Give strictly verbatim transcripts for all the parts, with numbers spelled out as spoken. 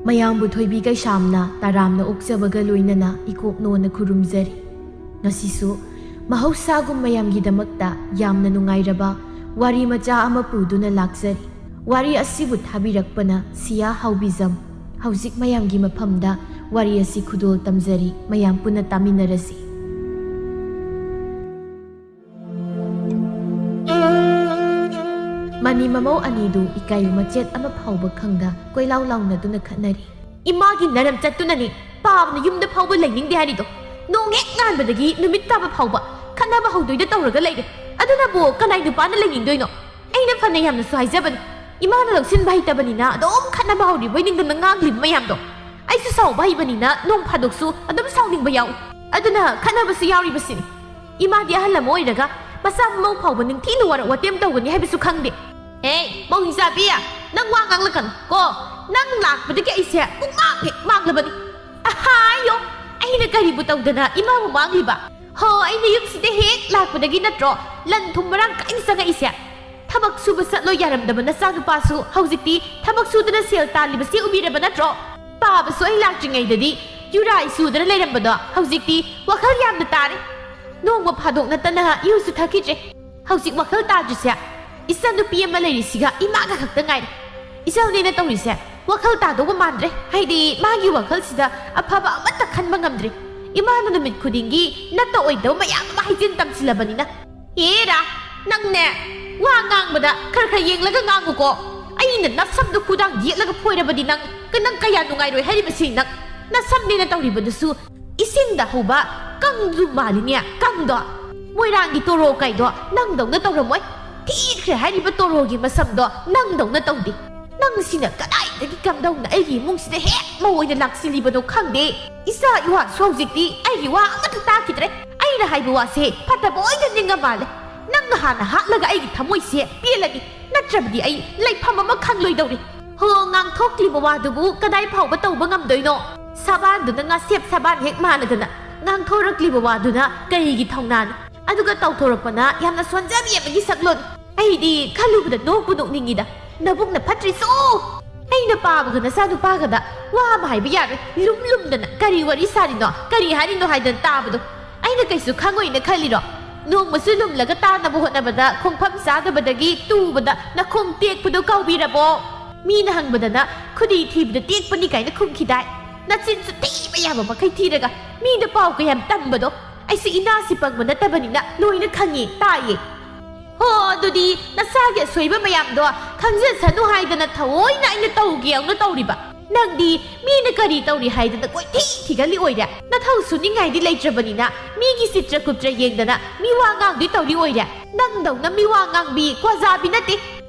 ꯃꯌꯥꯝꯕꯨ ꯊꯣꯏꯕꯤ ꯀꯩꯁꯥꯝꯅ ꯇꯔꯥꯝꯅ ꯑꯣꯛꯆꯕꯒ ꯂꯣꯏꯅꯅ ꯏꯀꯣꯛꯅꯣꯅ ꯈꯨꯔꯨꯝꯖꯔꯤ꯫ ꯉꯁꯤꯁꯨ ꯃꯍꯧꯁꯥꯒꯨꯝ ꯃꯌꯥꯝꯒꯤꯗꯃꯛꯇ ꯌꯥꯝꯅ ꯅꯨꯡꯉꯥꯏꯔꯕ ꯋꯥꯔꯤ ꯃꯆꯥ ꯑꯃ ꯄꯨꯗꯨꯅ ꯂꯥꯛꯆꯔꯤ꯫ ꯋꯥꯔꯤ ꯑꯁꯤꯕꯨ ꯊꯥꯕꯤꯔꯛꯄꯅ ꯁꯤꯌꯥ ꯍꯥꯎꯕꯤꯖꯝ꯫ ꯍꯧꯖꯤꯛ ꯃꯌꯥꯝꯒꯤ ꯃꯐꯝꯗ ꯋꯥꯔꯤ ꯑꯁꯤ ꯈꯨꯗꯣꯜ ꯇꯝꯖꯔꯤ, ꯃꯌꯥꯝ ꯄꯨꯟꯅ ꯇꯥꯃꯤꯟꯅꯔꯁꯤ꯫ ꯃꯅꯤ ꯃꯃꯧ ꯑꯅꯤꯗꯨ ꯏꯀꯥꯏꯕ ꯃꯆꯦꯠ ꯑꯃ ꯐꯥꯎꯕ ꯈꯪꯗ ꯀꯣꯏꯂꯥꯎ ꯂꯥꯎꯅꯗꯨꯅ ꯈꯠꯅꯔꯤ꯫ ꯏꯃꯥꯒꯤ ꯅꯔꯝ ꯆꯠꯇꯨꯅꯅꯦ ꯄꯥꯕꯅ ꯌꯨꯝꯗ ꯐꯥꯎꯕ ꯂꯩꯅꯤꯡꯗꯦ ꯍꯥꯏꯔꯤꯗꯣ꯫ ꯅꯣꯡ ꯍꯦꯛ ꯉꯥꯟꯕꯗꯒꯤ ꯅꯨꯃꯤꯠ ꯇꯥꯕ ꯐꯥꯎꯕ ꯈꯠꯅꯕ ꯍꯧꯗꯣꯏꯗ ꯇꯧꯔꯒ ꯂꯩꯔꯦ꯫ ꯑꯗꯨꯅꯕꯨ ꯀꯅꯥꯏ ꯅꯨꯄꯥꯅ ꯂꯩꯅꯤꯡꯗꯣꯏꯅꯣ? ꯑꯩꯅ ꯐꯅ ꯌꯥꯝꯅꯁꯨ ꯍꯥꯏꯖꯕꯅꯤ, ꯏꯃꯥꯅ ꯂꯧꯁꯤꯟꯕ ꯍꯩꯇꯕꯅꯤꯅ ꯑꯗꯨꯝ ꯈꯠꯅꯕ ꯍꯧꯔꯤꯕꯣꯏ ꯅꯤꯡꯗꯅ ꯉꯥꯡꯂꯤꯕ ꯃꯌꯥꯝꯗꯣ꯫ ꯑꯩꯁꯨ ꯁꯥꯎꯕ ꯍꯩꯕꯅꯤꯅ ꯅꯣꯡ ꯐꯥꯗꯣꯛꯁꯨ ꯑꯗꯨꯝ ꯁꯥꯎꯅꯤꯡꯕ ꯌꯥꯎꯏ꯫ ꯑꯗꯨꯅ ꯈꯠꯅꯕꯁꯨ ꯌꯥꯎꯔꯤꯕꯁꯤꯅꯤ꯫ ꯏꯃꯥꯗꯤ ꯑꯍꯜ ꯑꯃ ꯑꯣꯏꯔꯒ ꯃꯆꯥ ꯃꯃꯧ ꯐꯥꯎꯕ ꯅꯤꯡꯊꯤꯅ ꯋꯥꯔꯛ ꯋꯥꯇꯦꯝ ꯇꯧꯒꯅꯤ ꯍꯥꯏꯕꯁꯨ ꯈꯪꯗꯦ꯫ ꯍꯦ, ꯃꯧ ꯍꯤꯡꯆꯥꯕꯤ, ꯅꯪ ꯋꯥ ꯉꯥꯡꯂꯛꯀꯅꯨ ꯀꯣ꯫ ꯅꯪ ꯂꯥꯛꯄꯗꯒꯤ ꯑꯩꯁꯦ ꯄꯨꯡꯃꯥꯡ ꯍꯦꯛ ꯃꯥꯡꯂꯕꯅꯤ꯫ ꯑꯍꯥꯌꯣ, ꯑꯩꯅ ꯀꯔꯤꯕꯨ ꯇꯧꯗꯅ ꯏꯃꯥꯕꯨ ꯃꯥꯡꯂꯤꯕ? ꯍꯣ, ꯑꯩꯅ ꯌꯨꯝꯁꯤꯗ ꯍꯦꯛ ꯂꯥꯛꯄꯗꯒꯤ ꯅꯠꯇ꯭ꯔꯣ ꯂꯟ ꯊꯨꯝ ꯃꯔꯥꯡ ꯀꯥꯏꯅ ꯆꯪꯉꯛꯏꯁꯦ? ꯊꯕꯛ ꯁꯨꯕ ꯆꯠꯂꯣ ꯌꯥꯔꯝꯗꯕ ꯅꯆꯥꯅꯨꯄꯥꯁꯨ ꯍꯧꯖꯤꯛꯇꯤ ꯊꯕꯛ ꯁꯨꯗꯅ ꯁꯦꯜ ꯇꯥꯜꯂꯤꯕꯁꯤ ꯎꯕꯤꯔꯕ ꯅꯠꯇ꯭ꯔꯣ? ꯄꯥꯕꯁꯨ ꯑꯩ ꯂꯥꯛꯇ꯭ꯔꯤꯉꯩꯗꯗꯤ ꯌꯨꯔꯥꯏ ꯁꯨꯗꯅ ꯂꯩꯔꯝꯕꯗꯣ ꯍꯧꯖꯤꯛꯇꯤ ꯋꯥꯈꯜ ꯌꯥꯝꯅ ꯇꯥꯔꯦ꯫ ꯅꯣꯡꯃ ꯐꯥꯗꯣꯛ ꯅꯠꯇꯅ ꯏꯔꯨꯁꯨ ꯊꯛꯈꯤꯗ꯭ꯔꯦ꯫ ꯍꯧꯖꯤꯛ ꯋꯥꯈꯜ ꯇꯥꯗ꯭ꯔꯤꯁꯦ ꯏꯆꯟ ꯅꯨꯄꯤ ꯑꯃ ꯂꯩꯔꯤꯁꯤꯒ ꯏꯃꯥꯒ ꯈꯛꯇ ꯉꯥꯏꯔꯦ꯫ ꯏꯆꯜꯅꯦꯅ ꯇꯧꯔꯤꯁꯦ ꯋꯥꯈꯜ ꯇꯥꯗꯧꯕ ꯃꯥꯟꯗ꯭ꯔꯦ꯫ ꯍꯥꯏꯗꯤ ꯃꯥꯒꯤ ꯋꯥꯈꯜꯁꯤꯗ ꯑꯐꯕ ꯑꯃꯠꯇ ꯈꯟꯕ ꯉꯝꯗ꯭ꯔꯦ꯫ ꯏꯃꯥꯅ ꯅꯨꯃꯤꯠ ꯈꯨꯗꯤꯡꯒꯤ ꯅꯠꯇ ꯑꯣꯏꯗꯕ ꯃꯌꯥꯝ ꯑꯃ ꯍꯥꯏꯖꯤꯟ ꯇꯝꯁꯤꯜꯂꯕꯅꯤꯅ꯫ ꯑꯦꯔꯥ, ꯅꯪꯅꯦ ꯋꯥ ꯉꯥꯡꯕꯗ ꯈꯔ ꯈꯔ ꯌꯦꯡꯂꯒ ꯉꯥꯡꯉꯨꯀꯣ꯫ ꯑꯩꯅ ꯅꯁꯝꯗꯨ ꯈꯨꯗꯥꯡ ꯌꯦꯠꯂꯒ ꯐꯣꯏꯔꯕꯗꯤ ꯅꯪ, ꯅꯪ ꯀꯌꯥ ꯅꯨꯡꯉꯥꯏꯔꯣꯏ ꯍꯥꯏꯔꯤꯕꯁꯤ ꯅꯪ꯫ ꯅꯁꯝꯅꯦꯅ ꯇꯧꯔꯤꯕꯗꯨꯁꯨ ꯏꯁꯤꯡꯗ ꯍꯧꯕ ꯀꯪꯗ꯭ꯔꯨꯝ ꯃꯥꯜꯂꯤꯅꯦ, ꯀꯪꯗꯣ꯫ ꯃꯣꯏꯔꯥꯡꯒꯤ ꯇꯣꯔꯣ ꯀꯥꯏꯗꯣ ꯅꯪꯗꯧꯅ ꯇꯧꯔꯝꯃꯣꯏ꯫ ꯊꯤꯈ꯭ꯔꯦ ꯍꯥꯏꯔꯤꯕ ꯇꯣꯔꯣꯒꯤ ꯃꯁꯝꯗꯣ ꯅꯪꯗꯧꯅ ꯇꯧꯗꯦ꯫ ꯅꯪꯁꯤꯅ ꯀꯗꯥꯏꯗꯒꯤ ꯀꯝꯗꯧꯅ ꯑꯩꯒꯤ ꯏꯃꯨꯡꯁꯤꯗ ꯍꯦꯛ ꯃꯧ ꯑꯣꯏꯅ ꯂꯥꯛꯁꯤꯜꯂꯤꯕꯅꯣ ꯈꯪꯗꯦ꯫ ꯏꯆꯥ ꯏꯋꯥꯁꯨ ꯍꯧꯖꯤꯛꯇꯤ ꯑꯩꯒꯤ ꯋꯥ ꯑꯃꯠꯇ ꯇꯥꯈꯤꯗ꯭ꯔꯦ꯫ ꯑꯩꯅ ꯍꯥꯏꯕ ꯋꯥꯁꯦ ꯐꯠꯇꯕ ꯑꯣꯏꯅ ꯅꯤꯡꯉ ꯃꯥꯜꯂꯦ꯫ ꯅꯪꯅ ꯍꯥꯟꯅ ꯍꯥꯠꯂꯒ ꯑꯩꯒꯤ ꯊꯃꯣꯏꯁꯦ ꯄꯦꯜꯂꯅꯤ, ꯅꯠꯇ꯭ꯔꯕꯗꯤ ꯑꯩ ꯂꯩꯐꯝ ꯑꯃ ꯈꯪꯂꯣꯏꯗꯧꯔꯤ꯫ ꯍꯣ, ꯉꯥꯡꯊꯣꯛꯂꯤꯕ ꯋꯥꯗꯨꯕꯨ ꯀꯗꯥꯏ ꯐꯥꯎꯕ ꯇꯧꯕ ꯉꯝꯗꯣꯏꯅꯣ? ꯁꯕꯥꯟꯗꯨꯅ ꯉꯥꯁꯦꯞ ꯁꯕꯥꯟ ꯍꯦꯛ ꯃꯥꯟꯅꯗꯅ ꯉꯥꯡꯊꯣꯔꯛꯂꯤꯕ ꯋꯥꯗꯨꯅ ꯀꯔꯤꯒꯤ ꯊꯧꯅꯥꯅꯣ? ꯑꯗꯨꯒ ꯇꯧꯊꯣꯔꯛꯄꯅ ꯌꯥꯝꯅ ꯁꯣꯟꯖꯕꯤ ꯑꯃꯒꯤ ꯁꯛꯂꯣꯟ꯫ ꯑꯩꯗꯤ ꯈꯜꯂꯨꯕꯗ ꯅꯣꯛꯄꯨ ꯅꯣꯛꯅꯤꯡꯉꯤꯗ꯫ ꯅꯕꯨꯛꯅ ꯐꯠꯇ꯭ꯔꯤꯁꯨ! ꯑꯩꯅ ꯄꯥꯕꯒ ꯅꯆꯥꯅꯨꯄꯥꯒꯗ ꯋꯥ ꯑꯃ ꯍꯥꯏꯕ ꯌꯥꯔꯣꯏ꯫ ꯂꯨꯝ ꯂꯨꯝꯗꯅ ꯀꯔꯤ ꯋꯥꯔꯤ ꯁꯥꯔꯤꯅꯣ, ꯀꯔꯤ ꯍꯥꯏꯔꯤꯅꯣ ꯍꯥꯏꯗꯅ ꯇꯥꯕꯗꯣ꯫ ꯑꯩꯅ ꯀꯩꯁꯨ ꯈꯪꯉꯣꯏꯅ ꯈꯜꯂꯤꯔꯣ? ꯅꯣꯡꯃꯁꯨ ꯂꯨꯝꯂꯒ ꯇꯥꯅꯕ ꯍꯣꯠꯅꯕꯗ ꯈꯣꯡꯐꯝ ꯆꯥꯗꯕꯗꯒꯤ ꯇꯨꯕꯗ ꯅꯈꯣꯡ ꯇꯦꯛꯄꯗꯣ ꯀꯥꯎꯕꯤꯔꯕꯣ? ꯃꯤꯅ ꯍꯪꯕꯗꯅ ꯈꯨꯗꯤ ꯊꯤꯕꯗ ꯇꯦꯛꯄꯅꯤ ꯀꯥꯏꯅ ꯈꯨꯝꯈꯤꯗꯥꯏ? ꯅꯆꯤꯟꯁꯨ ꯊꯤꯕ ꯌꯥꯕ ꯃꯈꯩ ꯊꯤꯔꯒ ꯃꯤꯗ ꯄꯥꯎ ꯀꯌꯥꯝ ꯇꯝꯕꯗꯣ꯫ ꯑꯩꯁꯨ ꯏꯅꯥꯁꯤ ꯄꯪꯕ ꯅꯠꯇꯕꯅꯤꯅ ꯂꯣꯏꯅ ꯈꯪꯉꯤ, ꯇꯥꯏꯌꯦ꯫ ꯍꯣ, ꯑꯗꯨꯗꯤ ꯅꯁꯥꯒꯤ ꯑꯁꯣꯏꯕ ꯃꯌꯥꯝꯗꯣ ꯈꯪꯖꯁꯅꯨ ꯍꯥꯏꯗꯅ ꯊꯑꯣꯏꯅ ꯑꯩꯅ ꯇꯧꯒꯦ ꯌꯥꯎꯅ ꯇꯧꯔꯤꯕ꯫ ꯅꯪꯗꯤ ꯃꯤꯅ ꯀꯔꯤ ꯇꯧꯔꯤ ꯍꯥꯏꯗꯅ ꯀꯣꯏꯊꯤ ꯊꯤꯒꯜꯂꯤ ꯑꯣꯏꯔꯦ꯫ ꯅꯊꯧ ꯁꯨꯅꯤꯡꯉꯥꯏꯗꯤ ꯂꯩꯇ꯭ꯔꯕꯅꯤꯅ ꯃꯤꯒꯤ ꯆꯤꯇ꯭ꯔ ꯀꯨꯞꯇ꯭ꯔ ꯌꯦꯡꯗꯅ ꯃꯤꯋꯥ ꯉꯥꯡꯗꯤ ꯇꯧꯔꯤ ꯑꯣꯏꯔꯦ꯫ ꯅꯪꯗꯧꯅ ꯃꯤꯋꯥ ꯉꯥꯡꯕꯤ ꯀ꯭ꯋꯥꯖꯥꯕꯤ ꯅꯠꯇꯦ꯫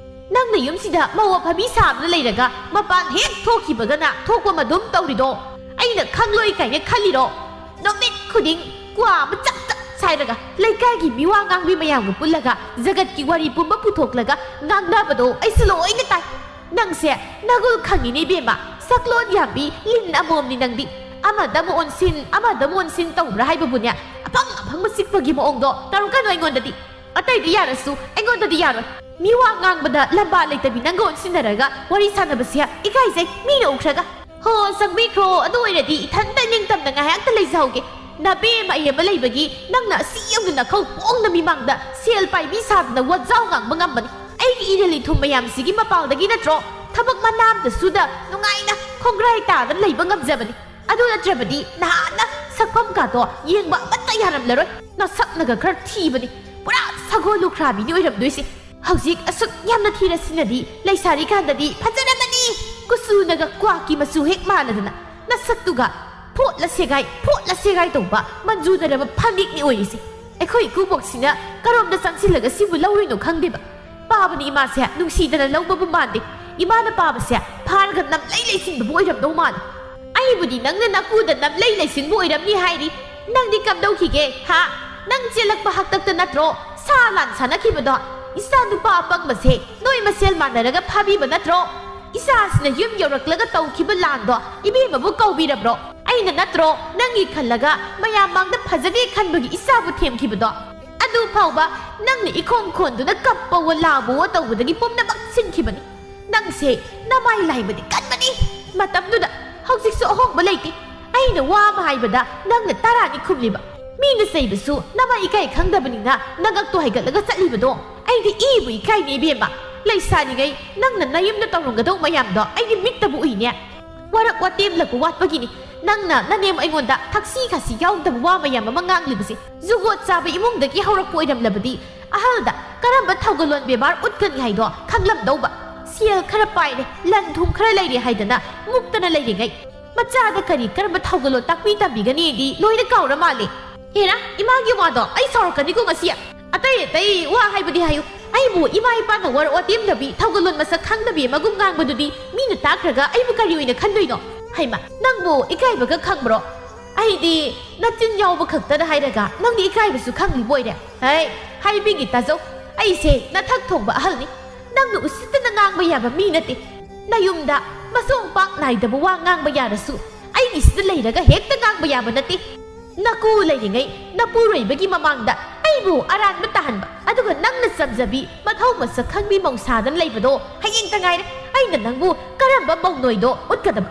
ꯅꯪꯅ ꯌꯨꯝꯁꯤꯗ ꯃꯧ ꯑꯐꯕꯤ ꯁꯥꯗꯨꯅ ꯂꯩꯔꯒ ꯃꯄꯥꯟ ꯍꯦꯛ ꯊꯣꯛꯈꯤꯕꯒꯅ ꯊꯣꯛꯄ ꯑꯗꯨꯝ ꯇꯧꯔꯤꯗꯣ ꯑꯩꯅ ꯈꯪꯂꯣꯏ ꯀꯥꯏꯅ ꯈꯜꯂꯤꯔꯣ? ꯅꯨꯃꯤꯠ ꯈꯨꯗꯤꯡ ꯀ꯭ꯋꯥ ꯑꯃ ꯆꯞ ꯆꯞ ꯁꯥꯏꯔꯒ ꯂꯩꯀꯥꯏꯒꯤ ꯃꯤꯋꯥ ꯉꯥꯡꯕꯤ ꯃꯌꯥꯝꯒ ꯄꯨꯜꯂꯒ ꯖꯒꯠꯀꯤ ꯋꯥꯔꯤ ꯄꯨꯝꯕ ꯄꯨꯊꯣꯛꯂꯒ ꯉꯥꯡꯅꯕꯗꯣ ꯑꯩꯁꯨ ꯂꯣꯏꯅ ꯇꯥꯏ꯫ ꯅꯪꯁꯦ ꯅꯒꯨꯜ ꯈꯪꯉꯤꯅꯦ ꯏꯕꯦꯝꯃ, ꯁꯛꯂꯣꯟ ꯌꯥꯝꯕꯤ ꯂꯤꯟ ꯑꯃꯣꯝꯅꯤ ꯅꯪꯗꯤ꯫ ꯑꯃꯗ ꯑꯃꯨꯛ ꯑꯣꯟꯁꯤꯟ, ꯑꯃꯗ ꯑꯃꯨꯛ ꯑꯣꯟꯁꯤꯟ ꯇꯧꯕ꯭ꯔꯥ ꯍꯥꯏꯕꯕꯨꯅꯦ, ꯑꯐꯪ ꯑꯐꯪꯕ ꯆꯤꯛꯄꯒꯤ ꯃꯑꯣꯡꯗꯣ ꯇꯧꯔꯛꯀꯅꯨ ꯑꯩꯉꯣꯟꯗꯗꯤ꯫ ꯑꯇꯩꯗꯤ ꯌꯥꯔꯁꯨ ꯑꯩꯉꯣꯟꯗꯗꯤ ꯌꯥꯔꯣꯏ꯫ ꯃꯤꯋꯥ ꯉꯥꯡꯕꯗ ꯂꯝꯕꯥ ꯂꯩꯇꯕꯤ ꯅꯪꯒ ꯑꯣꯟꯁꯤꯟꯅꯔꯒ ꯋꯥꯔꯤ ꯁꯥꯟꯅꯕꯁꯦ ꯏꯀꯥꯏꯖꯩ ꯃꯤꯅ ꯎꯈ꯭ꯔꯒ꯫ ꯍꯣ, ꯆꯪꯕꯤꯈ꯭ꯔꯣ꯫ ꯑꯗꯨ ꯑꯣꯏꯔꯗꯤ ꯏꯊꯟꯇ ꯅꯤꯡꯇꯝꯅ ꯉꯥꯏꯍꯥꯛꯇ ꯂꯩꯖꯍꯧꯒꯦ꯫ ꯅꯕꯦꯝꯃ ꯑꯩ ꯑꯃ ꯂꯩꯕꯒꯤ ꯅꯪꯅ ꯑꯁꯤ ꯌꯧꯅ ꯅꯈꯧ ꯄꯣꯡꯅ ꯃꯤꯃꯥꯡꯗ ꯁꯦꯜ ꯄꯥꯏꯕꯤ ꯁꯥꯗꯅ ꯋꯥꯖꯥꯎ ꯉꯥꯡꯕ ꯉꯝꯕꯅꯤ꯫ ꯑꯩꯒꯤ ꯏꯔꯦꯜ ꯏꯊꯨꯝ ꯃꯌꯥꯝꯁꯤꯒꯤ ꯃꯄꯥꯜꯗꯒꯤ ꯅꯠꯇ꯭ꯔꯣ ꯊꯕꯛ ꯃꯅꯥ ꯑꯝꯇ ꯁꯨꯗ ꯅꯨꯡꯉꯥꯏꯅ ꯈꯣꯡꯒ꯭ꯔꯥꯏ ꯇꯥꯗꯅ ꯂꯩꯕ ꯉꯝꯖꯕꯅꯤ꯫ ꯑꯗꯨ ꯅꯠꯇ꯭ꯔꯕꯗꯤ ꯅꯍꯥꯟꯅ ꯁꯛꯐꯝ ꯀꯥꯗꯣ ꯌꯦꯡꯕ ꯑꯃꯠꯇ ꯌꯥꯔꯝꯂꯔꯣꯏ꯫ ꯅꯁꯛꯅꯒ ꯈꯔ ꯊꯤꯕꯅꯤ꯫ ꯄꯨꯔꯥ ꯁꯒꯣꯜ ꯂꯨꯈ꯭ꯔꯥꯕꯤꯅꯤ ꯑꯣꯏꯔꯝꯗꯣꯏꯁꯦ꯫ ꯍꯧꯖꯤꯛ ꯑꯁꯨꯛ ꯌꯥꯝꯅ ꯊꯤꯔꯁꯤꯅꯗꯤ ꯂꯩꯁꯥꯔꯤꯀꯥꯟꯗꯗꯤ ꯐꯖꯔꯝꯃꯅꯤ꯫ ꯀꯨꯆꯨꯅꯒ ꯀ꯭ꯋꯥꯛꯀꯤ ꯃꯆꯨ ꯍꯦꯛ ꯃꯥꯜꯂꯗꯅ ꯅꯁꯛꯇꯨꯒ ꯐꯣꯠꯂ ꯁꯦꯒꯥꯏ, ꯐꯣꯠꯂ ꯁꯦꯒꯥꯏ ꯇꯧꯕ ꯃꯟꯖꯨꯅꯔꯕ ꯐꯅꯦꯛꯅꯤ ꯑꯣꯏꯔꯤꯁꯦ꯫ ꯑꯩꯈꯣꯏ ꯏꯀꯨꯕꯣꯛꯁꯤꯅ ꯀꯔꯣꯝꯗ ꯆꯪꯁꯤꯜꯂꯒ ꯁꯤꯕꯨ ꯂꯧꯔꯨꯏꯅꯣ ꯈꯪꯗꯦꯕ꯫ ꯄꯥꯕꯅꯤ ꯏꯃꯥꯁꯦ ꯅꯨꯡꯁꯤꯗꯅ ꯂꯧꯕꯕꯨ ꯃꯥꯟꯗꯦ꯫ ꯏꯃꯥꯅ ꯄꯥꯕꯁꯦ ꯐꯥꯔꯒ ꯅꯝꯂꯩ ꯂꯩꯁꯤꯟꯕꯕꯨ ꯑꯣꯏꯔꯝꯗꯧ ꯃꯥꯜꯂꯦ꯫ ꯑꯩꯕꯨꯗꯤ ꯅꯪꯅ ꯅꯀꯨꯗ ꯅꯝꯂꯩ ꯂꯩꯁꯤꯟꯕꯨ ꯑꯣꯏꯔꯝꯅꯤ ꯍꯥꯏꯔꯤ꯫ ꯅꯪꯗꯤ ꯀꯝꯗꯧꯈꯤꯒꯦ ꯍꯥ? ꯅꯪ ꯆꯦꯜꯂꯛꯄ ꯍꯥꯛꯇꯛꯇ ꯅꯠꯇ꯭ꯔꯣ ꯁꯥ ꯂꯥꯟ ꯁꯥꯟꯅꯈꯤꯕꯗꯣ? ꯏꯆꯥ ꯅꯨꯄꯥ ꯑꯄꯪꯕꯁꯦ ꯅꯣꯏ ꯃꯁꯦꯜ ꯃꯥꯟꯅꯔꯒ ꯐꯥꯕꯤꯕ ꯅꯠꯇ꯭ꯔꯣ? ꯏꯆꯥꯁꯤꯅ ꯌꯨꯝ ꯌꯧꯔꯛꯂꯒ ꯇꯧꯈꯤꯕ ꯂꯥꯟꯗꯣ ꯏꯕꯦꯝꯃꯕꯨ ꯀꯧꯕꯤꯔꯕ꯭ꯔꯣ? ꯑꯩꯅ ꯅꯠꯇ꯭ꯔꯣ ꯅꯪꯒꯤ ꯈꯜꯂꯒ ꯃꯌꯥꯝ ꯃꯥꯡꯗ ꯐꯖꯗꯦ ꯈꯟꯕꯒꯤ ꯏꯆꯥꯕꯨ ꯊꯦꯝꯈꯤꯕꯗꯣ? ꯑꯗꯨ ꯐꯥꯎꯕ ꯅꯪꯅ ꯏꯈꯣꯡ ꯈꯣꯟꯗꯨꯅ ꯀꯞꯄꯋꯣ ꯂꯥꯎꯕꯋꯣ ꯇꯧꯕꯗꯒꯤ ꯄꯨꯝꯅꯃꯛ ꯁꯤꯟꯈꯤꯕꯅꯤ꯫ ꯅꯪꯁꯦ ꯅꯃꯥꯏ ꯂꯥꯏꯕꯗꯤ ꯀꯟꯕꯅꯤ꯫ ꯃꯇꯝꯗꯨꯗ, ꯍꯧꯖꯤꯛꯁꯨ ꯑꯍꯣꯡꯕ ꯂꯩꯇꯦ꯫ ꯑꯩꯅ ꯋꯥ ꯑꯃ ꯍꯥꯏꯕꯗ ꯅꯪꯅ ꯇꯔꯥꯅꯤ ꯈꯨꯝꯂꯤꯕ꯫ ꯃꯤꯅ ꯆꯩꯕꯁꯨ ꯅꯃꯥꯏ ꯏꯀꯥꯏ ꯈꯪꯗꯕꯅꯤꯅ ꯅꯉꯛꯇꯣ ꯍꯥꯏꯒꯠꯂꯒ ꯆꯠꯂꯤꯕꯗꯣ ꯑꯩꯗꯤ ꯏꯕꯨ ꯏꯀꯥꯏꯅꯦ ꯏꯕꯦꯝꯃ꯫ ꯂꯩꯁꯥꯔꯤꯉꯩ ꯅꯪꯅ ꯅꯌꯨꯝꯗ ꯇꯧꯔꯝꯒꯗꯧ ꯃꯌꯥꯝꯗꯣ ꯑꯩꯗꯤ ꯃꯤꯠꯇꯕꯨ ꯎꯏꯅꯦ꯫ ꯋꯥꯔꯛ ꯋꯥꯇꯦꯝꯂꯛꯄ ꯋꯥꯠꯄꯒꯤꯅꯤ꯫ ꯅꯪꯅ ꯅꯅꯦꯝ ꯑꯩꯉꯣꯟꯗ ꯊꯛꯁꯤ ꯈꯥꯁꯤ ꯌꯥꯎꯗꯕ ꯋꯥ ꯃꯌꯥꯝ ꯑꯃ ꯉꯥꯡꯂꯤꯕꯁꯦ꯫ ꯖꯨꯒꯣꯠ ꯆꯥꯕ ꯏꯃꯨꯡꯗꯒꯤ ꯍꯧꯔꯛꯄ ꯑꯣꯏꯔꯝꯂꯕꯗꯤ ꯑꯍꯜꯗ ꯀꯔꯝꯕ ꯊꯧꯒꯜꯂꯣꯟ ꯕꯦꯕꯥꯔ ꯎꯠꯀꯅꯤ ꯍꯥꯏꯗꯣ ꯈꯪꯂꯝꯗꯧꯕ꯫ ꯁꯦꯜ ꯈꯔ ꯄꯥꯏꯔꯦ, ꯂꯟ ꯊꯨꯝ ꯈꯔ ꯂꯩꯔꯦ ꯍꯥꯏꯗꯅ ꯃꯨꯛꯇꯅ ꯂꯩꯔꯤꯉꯩ ꯃꯆꯥꯗ ꯀꯔꯤ ꯀꯔꯝꯕ ꯊꯧꯒꯜꯂꯣꯟ ꯇꯥꯛꯄꯤ ꯇꯝꯕꯤꯒꯅꯤꯗꯤ ꯂꯣꯏꯅ ꯀꯥꯎꯔ ꯃꯥꯜꯂꯦ꯫ ꯍꯦꯔꯥ, ꯏꯃꯥꯒꯤ ꯋꯥꯗꯣ ꯑꯩ ꯁꯥꯎꯔꯛꯀꯅꯤꯀꯣ ꯉꯁꯤ꯫ ꯑꯇꯩ ꯑꯇꯩ ꯋꯥ ꯍꯥꯏꯕꯗꯤ ꯍꯥꯏꯌꯨ, ꯑꯩꯕꯨ ꯏꯃꯥ ꯏꯄꯥꯅ ꯋꯥꯔꯛ ꯋꯥꯇꯦꯝꯗꯕꯤ ꯊꯧꯒꯜꯂꯣꯟ ꯃꯁꯛ ꯈꯪꯗꯕꯤ ꯑꯃꯒꯨꯝ ꯉꯥꯡꯕꯗꯨꯗꯤ ꯃꯤꯅ ꯇꯥꯈ꯭ꯔꯒ ꯑꯩꯕꯨ ꯀꯔꯤ ꯑꯣꯏꯅ ꯈꯟꯗꯣꯏꯅꯣ? ꯍꯩꯃ, ꯅꯪꯕꯨ ꯏꯀꯥꯏꯕꯒ ꯈꯪꯕ꯭ꯔꯣ? ꯑꯩꯗꯤ ꯅꯆꯤꯟ ꯌꯥꯎꯕ ꯈꯛꯇꯗ ꯍꯥꯏꯔꯒ ꯅꯪꯗꯤ ꯏꯀꯥꯏꯕꯁꯨ ꯈꯪꯂꯤꯕ ꯑꯣꯏꯔꯦ꯫ ꯍꯩ, ꯍꯥꯏꯕꯤꯒꯦ ꯇꯥꯖꯧ, ꯑꯩꯁꯦ ꯅꯊꯛ ꯊꯣꯡꯕ ꯑꯍꯜꯅꯤ꯫ ꯅꯪꯅ ꯎꯁꯤꯠꯇꯅ ꯉꯥꯡꯕ ꯌꯥꯕ ꯃꯤ ꯅꯠꯇꯦ꯫ ꯅꯌꯨꯝꯗ ꯃꯁꯣꯡ ꯄꯥꯛ ꯅꯥꯏꯗꯕ ꯋꯥ ꯉꯥꯡꯕ ꯌꯥꯔꯁꯨ ꯑꯩꯒꯤꯁꯤꯗ ꯂꯩꯔꯒ ꯍꯦꯛꯇ ꯉꯥꯡꯕ ꯌꯥꯕ ꯅꯠꯇꯦ꯫ ꯅꯀꯨ ꯂꯩꯔꯤꯉꯩ ꯅꯄꯨꯔꯣꯏꯕꯒꯤ ꯃꯃꯥꯡꯗ ꯑꯩꯕꯨ ꯑꯔꯥꯟꯕ ꯇꯥꯍꯟꯕ, ꯑꯗꯨꯒ ꯅꯪꯅ ꯆꯝꯖꯕꯤ, ꯃꯊꯧ ꯃꯁꯛ ꯈꯪꯕꯤ ꯃꯧ ꯁꯥꯗꯅ ꯂꯩꯕꯗꯣ ꯍꯌꯦꯡꯇ ꯉꯥꯏꯔꯦ ꯑꯩꯅ ꯅꯪꯕꯨ ꯀꯔꯝꯕ ꯃꯧꯅꯣꯏꯗꯣ ꯎꯠꯀꯗꯕ꯫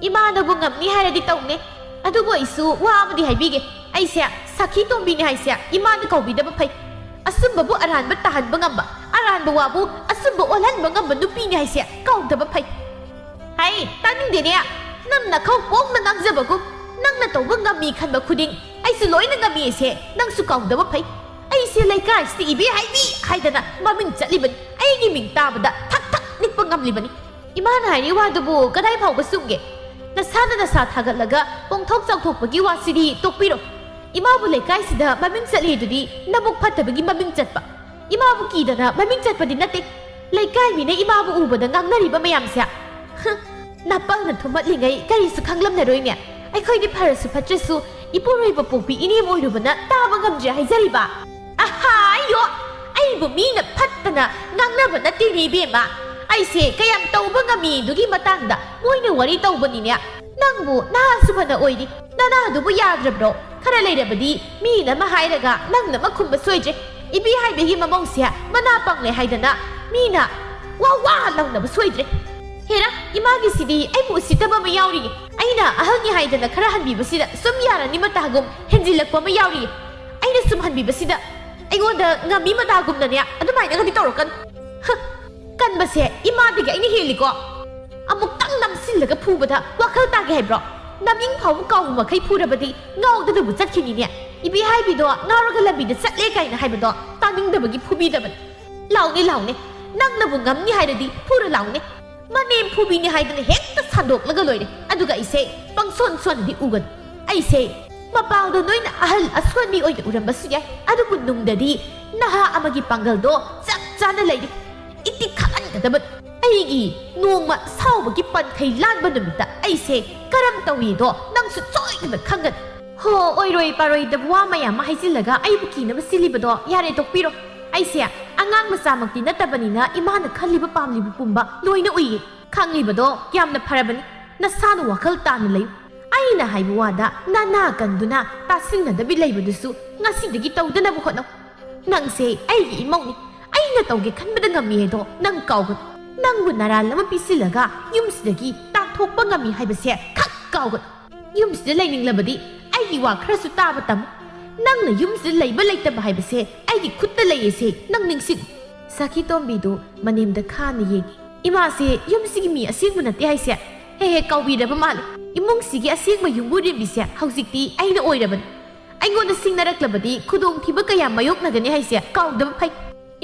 ꯏꯃꯥꯅꯕꯨ ꯉꯝꯅꯤ ꯍꯥꯏꯔꯗꯤ ꯇꯧꯅꯦ꯫ ꯑꯗꯨꯕꯨ ꯑꯩꯁꯨ ꯋꯥ ꯑꯃꯗꯤ ꯍꯥꯏꯕꯤꯒꯦ꯫ ꯑꯩꯁꯦ ꯁꯈꯤ ꯇꯣꯝꯕꯤꯅꯤ ꯍꯥꯏꯁꯦ ꯏꯃꯥꯅ ꯀꯧꯕꯤꯗꯕ ꯐꯩ꯫ ꯑꯆꯨꯝꯕꯕꯨ ꯑꯔꯥꯟꯕ ꯇꯥꯍꯟꯕ ꯉꯝꯕ, ꯑꯔꯥꯟꯕ ꯋꯥꯕꯨ ꯑꯆꯨꯝꯕ ꯑꯣꯜꯍꯟꯕ ꯉꯝꯕ ꯅꯨꯄꯤꯅꯤ ꯍꯥꯏꯁꯦ ꯀꯧꯗꯕ ꯐꯩ꯫ ꯍꯩ, ꯇꯥꯅꯤꯡꯗꯦꯅꯦ꯫ ꯅꯪ ꯅꯈꯧ ꯄꯣꯡꯅ ꯉꯥꯡꯖꯕꯒꯨꯝ, ꯅꯪꯅ ꯇꯧꯕ ꯉꯝꯃꯤ ꯈꯟꯕ ꯈꯨꯗꯤꯡ ꯑꯩꯁꯨ ꯂꯣꯏꯅ ꯉꯝꯃꯤ ꯍꯥꯏꯁꯦ ꯅꯪꯁꯨ ꯀꯧꯗꯕ ꯐꯩ꯫ ꯑꯩꯁꯦ ꯂꯩꯀꯥꯏꯁꯤꯗ ꯏꯕꯦ ꯍꯥꯏꯕꯤ ꯍꯥꯏꯗꯅ ꯃꯃꯤꯡ ꯆꯠꯂꯤꯕꯅꯤ꯫ ꯑꯩꯒꯤ ꯃꯤꯡ ꯇꯥꯕꯗ ꯊꯛ ꯊꯛ ꯅꯤꯛꯄ ꯉꯝꯂꯤꯕꯅꯤ꯫ ꯏꯃꯥꯅ ꯍꯥꯏꯔꯤ ꯋꯥꯗꯨꯕꯨ ꯀꯗꯥꯏ ꯐꯥꯎꯕ ꯆꯨꯝꯒꯦ? ꯅꯁꯥꯅ ꯅꯁꯥ ꯊꯥꯒꯠꯂꯒ ꯄꯣꯡꯊꯣꯛ ꯆꯥꯎꯊꯣꯛꯄꯒꯤ ꯋꯥꯁꯤꯗꯤ ꯇꯣꯛꯄꯤꯔꯣ꯫ ꯏꯃꯥꯕꯨ ꯂꯩꯀꯥꯏꯁꯤꯗ ꯃꯃꯤꯡ ꯆꯠꯂꯤ ꯑꯗꯨꯗꯤ ꯅꯕꯨꯛ ꯐꯠꯇꯕꯒꯤ ꯃꯃꯤꯡ ꯆꯠꯄ꯫ ꯏꯃꯥꯕꯨ ꯀꯤꯗꯅ ꯃꯃꯤꯡ ꯆꯠꯄꯗꯤ ꯅꯠꯇꯦ꯫ ꯂꯩꯀꯥꯏ ꯃꯤꯅ ꯏꯃꯥꯕꯨ ꯎꯕꯗ ꯉꯥꯡꯅꯔꯤꯕ ꯃꯌꯥꯝꯁꯦ꯫ ꯍ, ꯅꯥꯄꯜꯅ ꯊꯨꯝꯍꯠꯂꯤꯉꯩ ꯀꯔꯤꯁꯨ ꯈꯪꯂꯝꯂꯔꯣꯏꯅꯦ꯫ ꯑꯩꯈꯣꯏꯗꯤ ꯐꯔꯁꯨ ꯐꯠꯇ꯭ꯔꯁꯨ ꯏꯄꯨꯔꯣꯏꯕ ꯄꯣꯛꯄꯤ ꯏꯅꯦꯝ ꯑꯣꯏꯔꯨꯕꯅ ꯇꯥꯕ ꯉꯝꯗ꯭ꯔꯦ ꯍꯥꯏꯖꯔꯤꯕ꯫ ꯑꯍꯥꯌꯣ! ꯑꯩꯕꯨ ꯃꯤꯅ ꯐꯠꯇꯅ ꯉꯥꯡꯅꯕ ꯅꯠꯇꯦꯅꯦ ꯏꯕꯦꯝꯃ꯫ ꯑꯩꯁꯦ ꯀꯌꯥꯝ ꯇꯧꯕ ꯉꯝꯃꯤꯗꯨꯒꯤ ꯃꯇꯥꯡꯗ ꯃꯣꯏꯅ ꯋꯥꯔꯤ ꯇꯧꯕꯅꯤꯅꯦ꯫ ꯅꯪꯕꯨ ꯅꯍꯥꯁꯨ ꯐꯅ ꯑꯣꯏꯔꯤ, ꯅꯅꯥꯗꯨꯕꯨ ꯌꯥꯗ꯭ꯔꯕ꯭ꯔꯣ? ꯈꯔ ꯂꯩꯔꯕꯗꯤ ꯃꯤꯅ ꯑꯃ ꯍꯥꯏꯔꯒ ꯅꯪꯅ ꯑꯃ ꯈꯨꯝꯕ ꯁꯣꯏꯗ꯭ꯔꯦ꯫ ꯏꯕꯤ ꯍꯥꯏꯕꯤꯒꯤ ꯃꯃꯧꯁꯦ ꯃꯅꯥ ꯄꯪꯂꯦ ꯍꯥꯏꯗꯅ ꯃꯤꯅ ꯋꯥ ꯋꯥ ꯂꯥꯎꯅꯕ ꯁꯣꯏꯗ꯭ꯔꯦ꯫ ꯍꯦꯔꯥ, ꯏꯃꯥꯒꯤꯁꯤꯗꯤ ꯑꯩꯕꯨ ꯎꯁꯤꯠꯇꯕ ꯑꯃ ꯌꯥꯎꯔꯤꯌꯦ꯫ ꯑꯩꯅ ꯑꯍꯜꯅꯤ ꯍꯥꯏꯗꯅ ꯈꯔ ꯍꯟꯕꯤꯕꯁꯤꯗ ꯁꯨꯝ ꯌꯥꯔꯅꯤ ꯃꯇꯥꯒꯨꯝ ꯍꯦꯟꯖꯤꯜꯂꯛꯄ ꯑꯃ ꯌꯥꯎꯔꯤꯌꯦ꯫ ꯑꯩꯅ ꯁꯨꯝ ꯍꯟꯕꯤꯕꯁꯤꯗ ꯑꯩꯉꯣꯟꯗ ꯉꯝꯃꯤ ꯃꯇꯥꯒꯨꯝꯅꯅꯦ ꯑꯗꯨꯃꯥꯏꯅꯒꯗꯤ ꯇꯧꯔꯛꯀꯅꯨ꯫ ꯍ, ꯀꯟꯕꯁꯦ ꯏꯃꯥꯗꯒꯤ ꯑꯩꯅ ꯍꯦꯜꯂꯤꯀꯣ꯫ ꯑꯃꯨꯛꯇꯪ ꯅꯝꯁꯤꯜꯂꯒ ꯐꯨꯕꯗ ꯋꯥꯈꯜ ꯇꯥꯒꯦ ꯍꯥꯏꯕ꯭ꯔꯣ? ꯅꯃꯤꯡ ꯐꯥꯎꯕ ꯀꯥꯎꯕ ꯃꯈꯩ ꯐꯨꯔꯕꯗꯤ ꯉꯥꯎꯗꯅꯕꯨ ꯆꯠꯈꯤꯅꯤꯅꯦ꯫ ꯏꯕꯤ ꯍꯥꯏꯕꯤꯗꯣ ꯉꯥꯎꯔꯒ ꯂꯝꯕꯤꯗ ꯆꯠꯂꯦ ꯀꯥꯏꯅ ꯍꯥꯏꯕꯗꯣ ꯇꯥꯅꯤꯡꯗꯕꯒꯤ ꯐꯨꯕꯤꯗꯕꯅꯤ꯫ ꯂꯥꯎꯅꯦ, ꯂꯥꯎꯅꯦ, ꯅꯪꯅꯕꯨ ꯉꯝꯅꯤ ꯍꯥꯏꯔꯗꯤ ꯐꯨꯔ ꯂꯥꯎꯅꯦ꯫ ꯃꯅꯦꯝ ꯐꯨꯕꯤꯅꯤ ꯍꯥꯏꯗꯅ ꯍꯦꯛꯇ ꯁꯟꯗꯣꯛꯂꯒ ꯂꯣꯏꯔꯦ꯫ ꯑꯗꯨꯒ ꯑꯩꯁꯦ ꯄꯪꯁꯣꯟ ꯁꯣꯟꯅꯗꯤ ꯎꯒꯅꯨ꯫ ꯑꯩꯁꯦ ꯃꯄꯥꯡꯗ ꯅꯣꯏꯅ ꯑꯍꯜ ꯑꯁꯣꯟꯕꯤ ꯑꯣꯏꯅ ꯎꯔꯝꯕꯁꯨ ꯌꯥꯏ, ꯑꯗꯨꯕꯨ ꯅꯨꯡꯗꯗꯤ ꯅꯍꯥ ꯑꯃꯒꯤ ꯄꯥꯡꯒꯜꯗꯣ ꯆꯞ ꯆꯥꯅ ꯂꯩꯔꯤ꯫ ꯏꯇꯤꯛ ꯈꯪꯍꯟꯒꯗꯕꯅꯤ꯫ ꯑꯩꯒꯤ ꯅꯣꯡꯃ ꯁꯥꯎꯕꯒꯤ ꯄꯟꯈꯩ ꯂꯥꯟꯕ ꯅꯨꯃꯤꯠꯇ ꯑꯩꯁꯦ ꯀꯔꯝ ꯇꯧꯏꯗꯣ ꯅꯪꯁꯨ ꯁꯣꯏꯗꯅ ꯈꯪꯒꯅꯤ꯫ ꯍꯣ, ꯑꯣꯏꯔꯣꯏ ꯄꯥꯔꯣꯏꯗꯕ ꯋꯥ ꯃꯌꯥꯝ ꯑꯃ ꯍꯥꯏꯖꯤꯜꯂꯒ ꯑꯩꯕꯨ ꯀꯤꯅꯕ ꯁꯤꯜꯂꯤꯕꯗꯣ ꯌꯥꯔꯦ, ꯇꯣꯛꯄꯤꯔꯣ꯫ ꯑꯩꯁꯦ ꯑꯉꯥꯡ ꯃꯆꯥꯃꯛꯇꯤ ꯅꯠꯇꯕꯅꯤꯅ ꯏꯃꯥꯅ ꯈꯜꯂꯤꯕ ꯄꯥꯝꯂꯤꯕ ꯄꯨꯝꯕ ꯂꯣꯏꯅ ꯎꯏꯌꯦ꯫ ꯈꯪꯂꯤꯕꯗꯣ ꯌꯥꯝꯅ ꯐꯔꯕꯅꯤ꯫ ꯅꯁꯥꯅ ꯋꯥꯈꯜ ꯇꯥꯅ ꯂꯩꯌꯨ꯫ ꯑꯩꯅ ꯍꯥꯏꯕ ꯋꯥꯗ ꯅꯅꯥ ꯀꯟꯗꯨꯅ ꯇꯥꯁꯤꯟꯅꯗꯕꯤ ꯂꯩꯕꯗꯨꯁꯨ ꯉꯁꯤꯗꯒꯤ ꯇꯧꯗꯅꯕ ꯍꯣꯠꯅꯧ꯫ ꯅꯪꯁꯦ ꯑꯩꯒꯤ ꯏꯃꯧꯅꯤ꯫ ꯑꯩꯅ ꯇꯧꯒꯦ ꯈꯟꯕꯗ ꯉꯝꯃꯤ ꯍꯥꯏꯗꯣ ꯅꯪ ꯀꯥꯎꯒꯅꯨ꯫ ꯅꯪꯕꯨ ꯅꯔꯥꯜ ꯑꯃ ꯄꯤꯁꯤꯜꯂꯒ ꯌꯨꯝꯁꯤꯗꯒꯤ ꯇꯥꯟꯊꯣꯛꯄ ꯉꯝꯃꯤ ꯍꯥꯏꯕꯁꯦ ꯈꯛ ꯀꯥꯎꯒꯅꯨ꯫ ꯌꯨꯝꯁꯤꯗ ꯂꯩꯅꯤꯡꯂꯕꯗꯤ ꯑꯩꯒꯤ ꯋꯥ ꯈꯔꯁꯨ ꯇꯥꯕ ꯇꯝꯃꯨ꯫ ꯅꯪꯅ ꯌꯨꯝꯁꯤꯗ ꯂꯩꯕ ꯂꯩꯇꯕ ꯍꯥꯏꯕꯁꯦ ꯑꯩꯒꯤ ꯈꯨꯠꯇ ꯂꯩꯌꯦꯁꯦ ꯅꯪ ꯅꯤꯡꯁꯤꯡꯉꯨ꯫ ꯁꯈꯤ ꯇꯣꯝꯕꯤꯗꯨ ꯃꯅꯦꯝꯗ ꯈꯥꯅ ꯌꯦꯡꯉꯤ꯫ ꯏꯃꯥꯁꯦ ꯌꯨꯝꯁꯤꯒꯤ ꯃꯤ ꯑꯁꯦꯡꯕ ꯅꯠꯇꯦ ꯍꯥꯏꯁꯦ ꯍꯦꯛ ꯍꯦꯛ ꯀꯥꯎꯕꯤꯔꯕ ꯃꯥꯜꯂꯦ꯫ ꯏꯃꯨꯡꯁꯤꯒꯤ ꯑꯁꯦꯡꯕ ꯌꯨꯝꯕꯨꯔꯦꯝꯕꯤꯁꯦ ꯍꯧꯖꯤꯛꯇꯤ ꯑꯩꯅ ꯑꯣꯏꯔꯕꯅꯤ꯫ ꯑꯩꯉꯣꯟꯗ ꯁꯤꯡꯅꯔꯛꯂꯕꯗꯤ ꯈꯨꯗꯣꯡꯊꯤꯕ ꯀꯌꯥ ꯃꯥꯌꯣꯛꯅꯒꯅꯤ ꯍꯥꯏꯁꯦ ꯀꯥꯎꯗꯕ ꯐꯩ꯫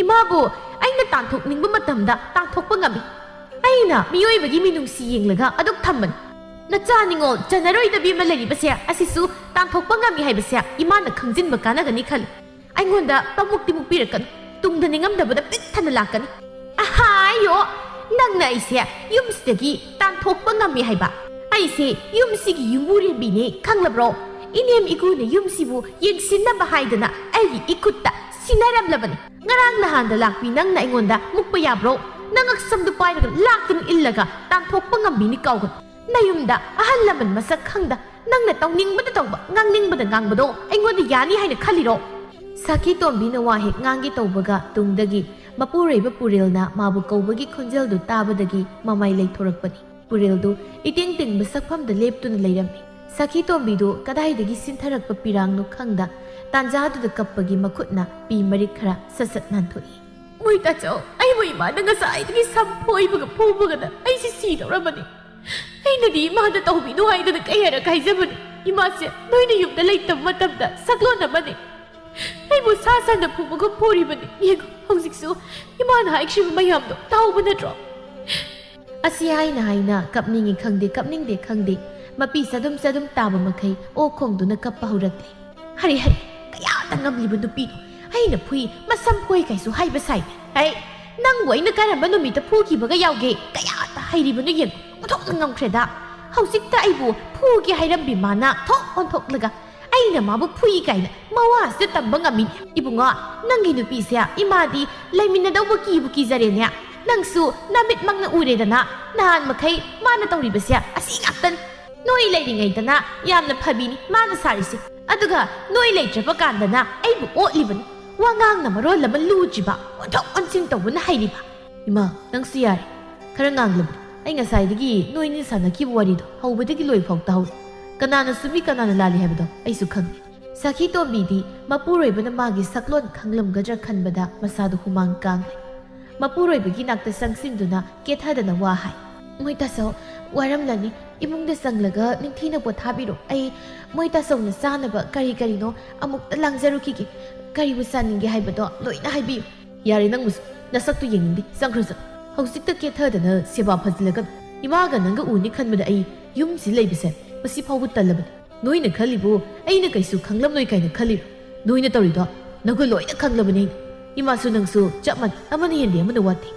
ꯏꯃꯥꯕꯨ ꯑꯩꯅ ꯇꯥꯟꯊꯣꯛꯅꯤꯡꯕ ꯃꯇꯝꯗ ꯇꯥꯟꯊꯣꯛꯄ ꯉꯝꯃꯤ꯫ ꯑꯩꯅ ꯃꯤꯑꯣꯏꯕꯒꯤ ꯃꯤꯅꯨꯡꯁꯤ ꯌꯦꯡꯂꯒ ꯑꯗꯨꯝ ꯊꯝꯕꯅꯤ꯫ ꯅꯆꯥ ꯅꯤꯉꯣꯜ ꯆꯟꯅꯔꯣꯏꯗꯕꯤ ꯑꯃ ꯂꯩꯔꯤꯕꯁꯦ ꯑꯁꯤꯁꯨ ꯇꯥꯟꯊꯣꯛꯄ ꯉꯝꯃꯤ ꯍꯥꯏꯕꯁꯦ ꯏꯃꯥꯅ ꯈꯪꯖꯤꯟꯕ ꯀꯥꯟꯅꯒꯅꯤ ꯈꯜꯂꯤ꯫ ꯑꯩꯉꯣꯟꯗ ꯄꯪꯃꯨꯛꯇꯤ ꯃꯨꯛꯄꯤꯔꯛꯀꯅꯨ꯫ ꯇꯨꯡꯗ ꯅꯤꯡꯉꯝꯗꯕꯗ ꯄꯤꯛ ꯊꯟꯅ ꯂꯥꯛꯀꯅꯤ꯫ ꯑꯍꯥꯌꯣ! ꯅꯪꯅ ꯑꯩꯁꯦ ꯌꯨꯝꯁꯤꯗꯒꯤ ꯇꯥꯟꯊꯣꯛꯄ ꯉꯝꯃꯤ ꯍꯥꯏꯕ? ꯑꯩꯁꯦ ꯌꯨꯝꯁꯤꯒꯤ ꯌꯨꯝꯕꯨꯔꯦꯝꯕꯤꯅꯦ, ꯈꯪꯂꯕ꯭ꯔꯣ? ꯏꯅꯦꯝ ꯏꯀꯨꯅ ꯌꯨꯝꯁꯤꯕꯨ ꯌꯦꯡꯁꯤꯟꯅꯕ ꯍꯥꯏꯗꯅ ꯑꯩꯒꯤ ꯏꯈꯨꯠꯇ ꯁꯤꯟꯅꯔꯝꯂꯕꯅꯤ꯫ ꯉꯔꯥꯡ ꯅꯍꯥꯟꯗ ꯂꯥꯛꯄꯤ ꯅꯪꯅ ꯑꯩꯉꯣꯟꯗ ꯃꯨꯛꯄ ꯌꯥꯕ꯭ꯔꯣ? ꯅꯉꯛꯁꯝꯗꯨ ꯄꯥꯏꯔꯒ ꯂꯥꯛꯇꯨꯅ ꯏꯜꯂꯒ ꯇꯥꯟꯊꯣꯛꯄ ꯉꯝꯃꯤꯅꯤ ꯀꯥꯎꯒꯅꯨ꯫ ꯅꯌꯨꯝꯗ ꯑꯍꯜ ꯂꯃꯟ ꯃꯁꯛ ꯈꯪꯗ ꯅꯪꯅ ꯇꯧꯅꯤꯡꯕꯗ ꯇꯧꯕ, ꯉꯥꯡꯅꯤꯡꯕꯗ ꯉꯥꯡꯕꯗꯣ ꯑꯩꯉꯣꯟꯗ ꯌꯥꯅꯤ ꯍꯥꯏꯅ ꯈꯜꯂꯤꯔꯣ? ꯁꯥꯈꯤ ꯇꯣꯝꯕꯤꯅ ꯋꯥ ꯍꯦꯛ ꯉꯥꯡꯒꯦ ꯇꯧꯕꯒ ꯇꯨꯡꯗꯒꯤ ꯃꯄꯨꯔꯣꯏꯕ ꯄꯨꯔꯦꯜꯅ ꯃꯥꯕꯨ ꯀꯧꯕꯒꯤ ꯈꯣꯟꯖꯦꯜꯗꯨ ꯇꯥꯕꯗꯒꯤ ꯃꯃꯥꯏ ꯂꯩꯊꯣꯔꯛꯄꯅꯤ꯫ ꯄꯨꯔꯦꯜꯗꯨ ꯏꯇꯤꯡ ꯇꯤꯡꯕ ꯁꯛꯐꯝꯗ ꯂꯦꯞꯇꯨꯅ ꯂꯩꯔꯝꯃꯤ꯫ ꯁꯥꯈꯤ ꯇꯣꯝꯕꯤꯗꯨ ꯀꯗꯥꯏꯗꯒꯤ ꯁꯤꯟꯊꯔꯛꯄ ꯄꯤꯔꯥꯡꯅꯣ ꯈꯪꯗ ꯇꯥꯟꯖꯥꯗꯨꯗ ꯀꯞꯄꯒꯤ ꯃꯈꯨꯠꯅ ꯄꯤ ꯃꯔꯤꯛ ꯈꯔ ꯁꯠ ꯁꯠ ꯅꯥꯟꯊꯣꯛꯏ꯫ ꯃꯣꯏ ꯇꯥꯆꯧ, ꯑꯩꯕꯨ ꯏꯃꯥꯅ ꯉꯁꯥꯏꯗꯒꯤ ꯁꯝ ꯐꯣꯏꯕꯒ ꯐꯨꯕꯒꯅ ꯑꯩꯁꯦ ꯁꯤꯗꯧꯔꯕꯅꯤ꯫ ꯑꯩꯅꯗꯤ ꯏꯃꯥꯗ ꯇꯧꯕꯤꯅꯨ ꯍꯥꯏꯗꯅ ꯀꯌꯥꯔꯛ ꯍꯥꯏꯖꯕꯅꯤ꯫ ꯏꯃꯥꯁꯦ ꯅꯣꯏꯅ ꯌꯨꯝꯗ ꯂꯩꯇꯕ ꯃꯇꯝꯗ ꯁꯛꯂꯣꯟ ꯑꯃꯅꯤ꯫ ꯑꯩꯕꯨ ꯁꯥ ꯁꯟꯅ ꯐꯨꯕꯒꯨꯝ ꯐꯨꯔꯤꯕꯅꯤ꯫ ꯌꯦꯡꯉꯨ, ꯍꯧꯖꯤꯛꯁꯨ ꯏꯃꯥꯅ ꯍꯥꯏꯈ꯭ꯔꯤꯕ ꯃꯌꯥꯝꯗꯣ ꯇꯥꯍꯧꯕ ꯅꯠꯇ꯭ꯔꯣ? ꯑꯁꯤ ꯍꯥꯏꯅ ꯍꯥꯏꯅ ꯀꯞꯅꯤꯡꯉꯤ ꯈꯪꯗꯦ, ꯀꯞꯅꯤꯡꯗꯦ ꯈꯪꯗꯦ, ꯃꯄꯤ ꯆꯗꯨꯝ ꯆꯗꯨꯝ ꯇꯥꯕ ꯃꯈꯩ ꯑꯣꯛ ꯈꯣꯡꯗꯨꯅ ꯀꯞꯄ ꯍꯧꯔꯛꯂꯦ꯫ "ꯍꯔꯦ, ꯍꯔꯦ, ꯀꯌꯥꯗ ꯉꯝꯂꯤꯕ ꯅꯨꯄꯤꯅꯣ? ꯑꯩꯅ ꯐꯨꯏ, ꯃꯁꯝ ꯐꯣꯏ ꯀꯥꯏꯁꯨ ꯍꯥꯏꯕ ꯁꯥꯏꯅꯦ꯫ ꯍꯩ, ꯅꯪꯕꯨ ꯑꯩꯅ ꯀꯔꯝꯕ ꯅꯨꯃꯤꯠꯇ ꯐꯨꯈꯤꯕꯒ ꯌꯥꯎꯒꯦ? ꯀꯌꯥꯗ ꯍꯩꯔꯤꯕꯅꯣ ꯌꯦꯡꯉꯨ, ꯑꯣꯟꯊꯣꯛꯅ ꯉꯝꯈ꯭ꯔꯦꯗ꯫ ꯍꯧꯖꯤꯛꯇ ꯑꯩꯕꯨ ꯐꯨꯒꯦ ꯍꯥꯏꯔꯝꯕꯤ ꯃꯥꯅ ꯊꯣꯛ ꯑꯣꯟꯊꯣꯛꯂꯒ ꯑꯩꯅ ꯃꯥꯕꯨ ꯐꯨꯏ ꯀꯥꯏꯅ ꯃꯋꯥꯁꯤꯗ ꯇꯝꯕ ꯉꯝꯃꯤꯅꯦ꯫ ꯏꯕꯨꯡꯉꯣ, ꯅꯪꯒꯤ ꯅꯨꯄꯤꯁꯦ ꯏꯃꯥꯗꯤ ꯂꯩꯃꯤꯟꯅꯗꯧꯕ ꯀꯤꯕꯨ ꯀꯤꯖꯔꯦꯅꯦ꯫ ꯅꯪꯁꯨ ꯅꯃꯤꯠꯃꯛꯅ ꯎꯔꯦꯗꯅ, ꯅꯍꯥꯟ ꯃꯈꯩ ꯃꯥꯅ ꯇꯧꯔꯤꯕꯁꯦ ꯑꯁꯤ ꯉꯥꯛꯇꯅꯤ꯫ ꯅꯣꯏ ꯂꯩꯔꯤꯉꯩꯗꯅ ꯌꯥꯝꯅ ꯐꯕꯤꯅꯤ ꯃꯥꯅ ꯁꯥꯔꯤꯁꯦ, ꯑꯗꯨꯒ ꯅꯣꯏ ꯂꯩꯇ꯭ꯔꯕ ꯀꯥꯟꯗꯅ ꯑꯩꯕꯨ ꯑꯣꯠꯂꯤꯕꯅꯤ꯫ ꯋꯥꯉꯥꯡꯅ ꯃꯔꯣꯜ ꯑꯃ ꯂꯨꯗ꯭ꯔꯤꯕ, ꯑꯣꯟꯊꯣꯛ ꯑꯣꯟꯁꯤꯟ ꯇꯧꯕꯅ ꯍꯩꯔꯤꯕ꯫ ꯏꯃꯥ, ꯅꯪꯁꯨ ꯌꯥꯔꯦ, ꯈꯔ ꯉꯥꯡꯂꯕꯅꯤ꯫ ꯑꯩ ꯉꯁꯥꯏꯗꯒꯤ ꯅꯣꯏꯅꯤ ꯁꯥꯟꯅꯈꯤꯕ ꯋꯥꯔꯤꯗꯣ ꯍꯧꯕꯗꯒꯤ ꯂꯣꯏꯐꯥꯎ ꯇꯥꯍꯧꯔꯦ꯫ ꯀꯅꯥꯅ ꯆꯨꯝꯃꯤ ꯀꯅꯥꯅ ꯂꯥꯜꯂꯤ ꯍꯥꯏꯕꯗꯣ ꯑꯩꯁꯨ ꯈꯪꯗꯦ꯫ ꯁꯥꯈꯤ ꯇꯣꯝꯕꯤꯗꯤ ꯃꯄꯨꯔꯣꯏꯕꯅ ꯃꯥꯒꯤ ꯁꯛꯂꯣꯟ ꯈꯪꯂꯝꯒꯗ꯭ꯔꯥ ꯈꯟꯕꯗ ꯃꯁꯥꯗꯣ ꯍꯨꯃꯥꯡ ꯀꯥꯡꯂꯦ꯫ ꯃꯄꯨꯔꯣꯏꯕꯒꯤ ꯅꯥꯛꯇ ꯆꯪꯁꯤꯟꯗꯨꯅ ꯀꯦꯊꯗꯅ ꯋꯥ ꯍꯥꯏ꯫ "ꯃꯣꯏ ꯇꯥꯆꯧ, ꯋꯥꯔꯝꯂꯅꯤ꯫ ꯏꯃꯨꯡꯗ ꯆꯪꯂꯒ ꯅꯤꯡꯊꯤꯅ ꯄꯣꯊꯥꯕꯤꯔꯣ꯫ ꯑꯩ ꯃꯣꯏ ꯇꯥꯆꯧꯅ ꯆꯥꯅꯕ ꯀꯔꯤ ꯀꯔꯤꯅꯣ ꯑꯃꯨꯛꯇ ꯂꯥꯡꯖꯔꯨꯈꯤꯒꯦ꯫ ꯀꯔꯤꯕꯨ ꯆꯥꯅꯤꯡꯒꯦ ꯍꯥꯏꯕꯗꯣ ꯂꯣꯏꯅ ꯍꯥꯏꯕꯤꯌꯨ꯫" "ꯌꯥꯔꯦ, ꯅꯪꯕꯨꯁꯨ ꯅꯁꯛꯇꯨ ꯌꯦꯡꯅꯤꯡꯗꯦ꯫ ꯆꯪꯈ꯭ꯔꯣ, ꯆꯪ꯫ ꯍꯧꯖꯤꯛꯇ ꯀꯦꯊꯗꯅ ꯁꯦꯕꯥ ꯐꯖꯤꯜꯂꯒꯅꯨ꯫ ꯏꯃꯥꯒ ꯅꯪꯒ ꯎꯅꯤ ꯈꯟꯕꯗ ꯑꯩ ꯌꯨꯝꯁꯤ ꯂꯩꯕꯁꯦ ꯃꯁꯤ ꯐꯥꯎꯕ ꯇꯜꯂꯕꯅꯤ꯫ ꯅꯣꯏꯅ ꯈꯜꯂꯤꯕꯨ ꯑꯩꯅ ꯀꯩꯁꯨ ꯈꯪꯂꯝꯂꯣꯏ ꯀꯥꯏꯅ ꯈꯜꯂꯤꯔꯣ? ꯅꯣꯏꯅ ꯇꯧꯔꯤꯗꯣ ꯅꯒꯨꯟ ꯂꯣꯏꯅ ꯈꯪꯂꯕꯅꯤ꯫ ꯏꯃꯥꯁꯨ ꯅꯪꯁꯨ ꯆꯞ ꯃꯥꯟꯅꯩ, ꯑꯃꯅ ꯍꯦꯟꯗꯦ ꯑꯃꯅ ꯋꯥꯠꯇꯦ꯫"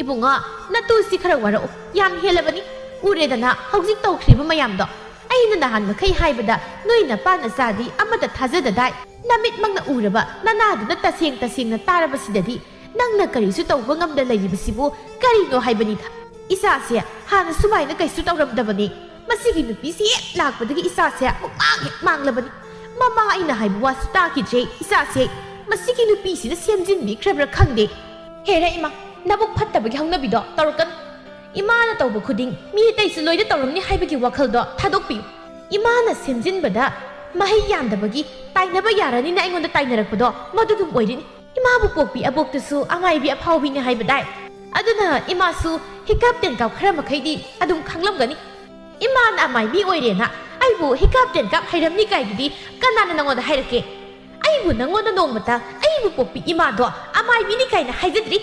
"ꯏꯕꯨꯡꯉꯣ, ꯅꯇꯨꯁꯤ ꯈꯔ ꯋꯥꯔꯛꯑꯣ꯫ ꯌꯥꯝ ꯍꯦꯜꯂꯕꯅꯤ꯫ ꯎꯔꯦꯗꯅ ꯍꯧꯖꯤꯛ ꯇꯧꯈ꯭ꯔꯤꯕ ꯃꯌꯥꯝꯗꯣ꯫ ꯑꯩꯅ ꯅꯍꯥꯟ ꯃꯈꯩ ꯍꯥꯏꯕꯗ ꯅꯣꯏ ꯅꯄꯥ ꯅꯆꯥꯗꯤ ꯑꯃꯠꯇ ꯊꯥꯖꯗꯗꯥꯏ꯫ ꯅꯃꯤꯠꯃꯛꯅ ꯎꯔꯕ ꯅꯅꯥꯗꯨꯅ ꯇꯁꯦꯡ ꯇꯁꯦꯡꯅ ꯇꯥꯔꯕꯁꯤꯗꯗꯤ ꯅꯪꯅ ꯀꯔꯤꯁꯨ ꯇꯧꯕ ꯉꯝꯗ ꯂꯩꯔꯤꯕꯁꯤꯕꯨ ꯀꯔꯤꯅꯣ ꯍꯥꯏꯕꯅꯤꯗ?" "ꯏꯆꯥꯁꯦ ꯍꯥꯟꯅ ꯁꯨꯃꯥꯏꯅ ꯀꯩꯁꯨ ꯇꯧꯔꯝꯗꯕꯅꯤ꯫ ꯃꯁꯤꯒꯤ ꯅꯨꯄꯤꯁꯤ ꯍꯦꯛ ꯂꯥꯛꯄꯗꯒꯤ ꯏꯆꯥꯁꯦ ꯄꯨꯡꯃꯥꯡ ꯍꯦꯛ ꯃꯥꯡꯂꯕꯅꯤ꯫ ꯃꯃꯥ ꯑꯩꯅ ꯍꯥꯏꯕ ꯋꯥꯁꯨ ꯇꯥꯈꯤꯗ꯭ꯔꯦ꯫ ꯏꯆꯥꯁꯦ ꯃꯁꯤꯒꯤ ꯅꯨꯄꯤꯁꯤꯅ ꯁꯦꯝꯖꯤꯟꯕꯤꯈ꯭ꯔꯕ꯭ꯔꯥ ꯈꯪꯗꯦ꯫" "ꯍꯦꯔꯥ ꯏꯃꯥ, ꯅꯕꯨꯛ ꯐꯠꯇꯕꯒꯤ ꯍꯧꯅꯕꯤꯗꯣ ꯇꯧꯔꯛꯀꯅꯨ꯫ ꯏꯃꯥꯅ ꯇꯧꯕ ꯈꯨꯗꯤꯡ ꯃꯤ ꯑꯇꯩꯁꯨ ꯂꯣꯏꯅ ꯇꯧꯔꯝꯅꯤ ꯍꯥꯏꯕꯒꯤ ꯋꯥꯈꯜꯗꯣ ꯊꯥꯗꯣꯛꯄꯤꯌꯨ꯫ ꯏꯃꯥꯅ ꯁꯦꯝꯖꯤꯟꯕꯗ ꯃꯍꯩ ꯌꯥꯟꯗꯕꯒꯤ ꯇꯥꯏꯅꯕ ꯌꯥꯔꯅꯤꯅ ꯑꯩꯉꯣꯟꯗ ꯇꯥꯏꯅꯔꯛꯄꯗꯣ ꯃꯗꯨꯗꯨꯝ ꯑꯣꯏꯔꯤꯅꯤ꯫ ꯏꯃꯥꯕꯨ ꯄꯣꯛꯄꯤ ꯑꯕꯣꯛꯇꯨꯁꯨ ꯑꯃꯥꯏꯕꯤ ꯑꯐꯥꯎꯕꯤꯅꯤ ꯍꯥꯏꯕꯗꯥꯏ? ꯑꯗꯨꯅ ꯏꯃꯥꯁꯨ ꯍꯤꯀꯥꯞ ꯇꯦꯟꯀꯥꯞ ꯈꯔ ꯃꯈꯩꯗꯤ ꯑꯗꯨꯝ ꯈꯪꯂꯝꯒꯅꯤ꯫ ꯏꯃꯥꯅ ꯑꯃꯥꯏꯕꯤ ꯑꯣꯏꯔꯦꯅ ꯑꯩꯕꯨ ꯍꯤꯀꯥꯞ ꯇꯦꯟꯀꯥꯞ ꯍꯩꯔꯝꯅꯤ ꯀꯥꯏꯗꯨꯗꯤ ꯀꯅꯥꯅ ꯅꯪꯉꯣꯟꯗ ꯍꯥꯏꯔꯛꯀꯦ? ꯑꯩꯕꯨ ꯅꯪꯉꯣꯟꯗ ꯅꯣꯡꯃꯇ ꯑꯩꯕꯨ ꯄꯣꯛꯄꯤ ꯏꯃꯥꯗꯣ ꯑꯃꯥꯏꯕꯤꯅꯤ ꯀꯥꯏꯅ ꯍꯥꯏꯖꯗ꯭ꯔꯤ꯫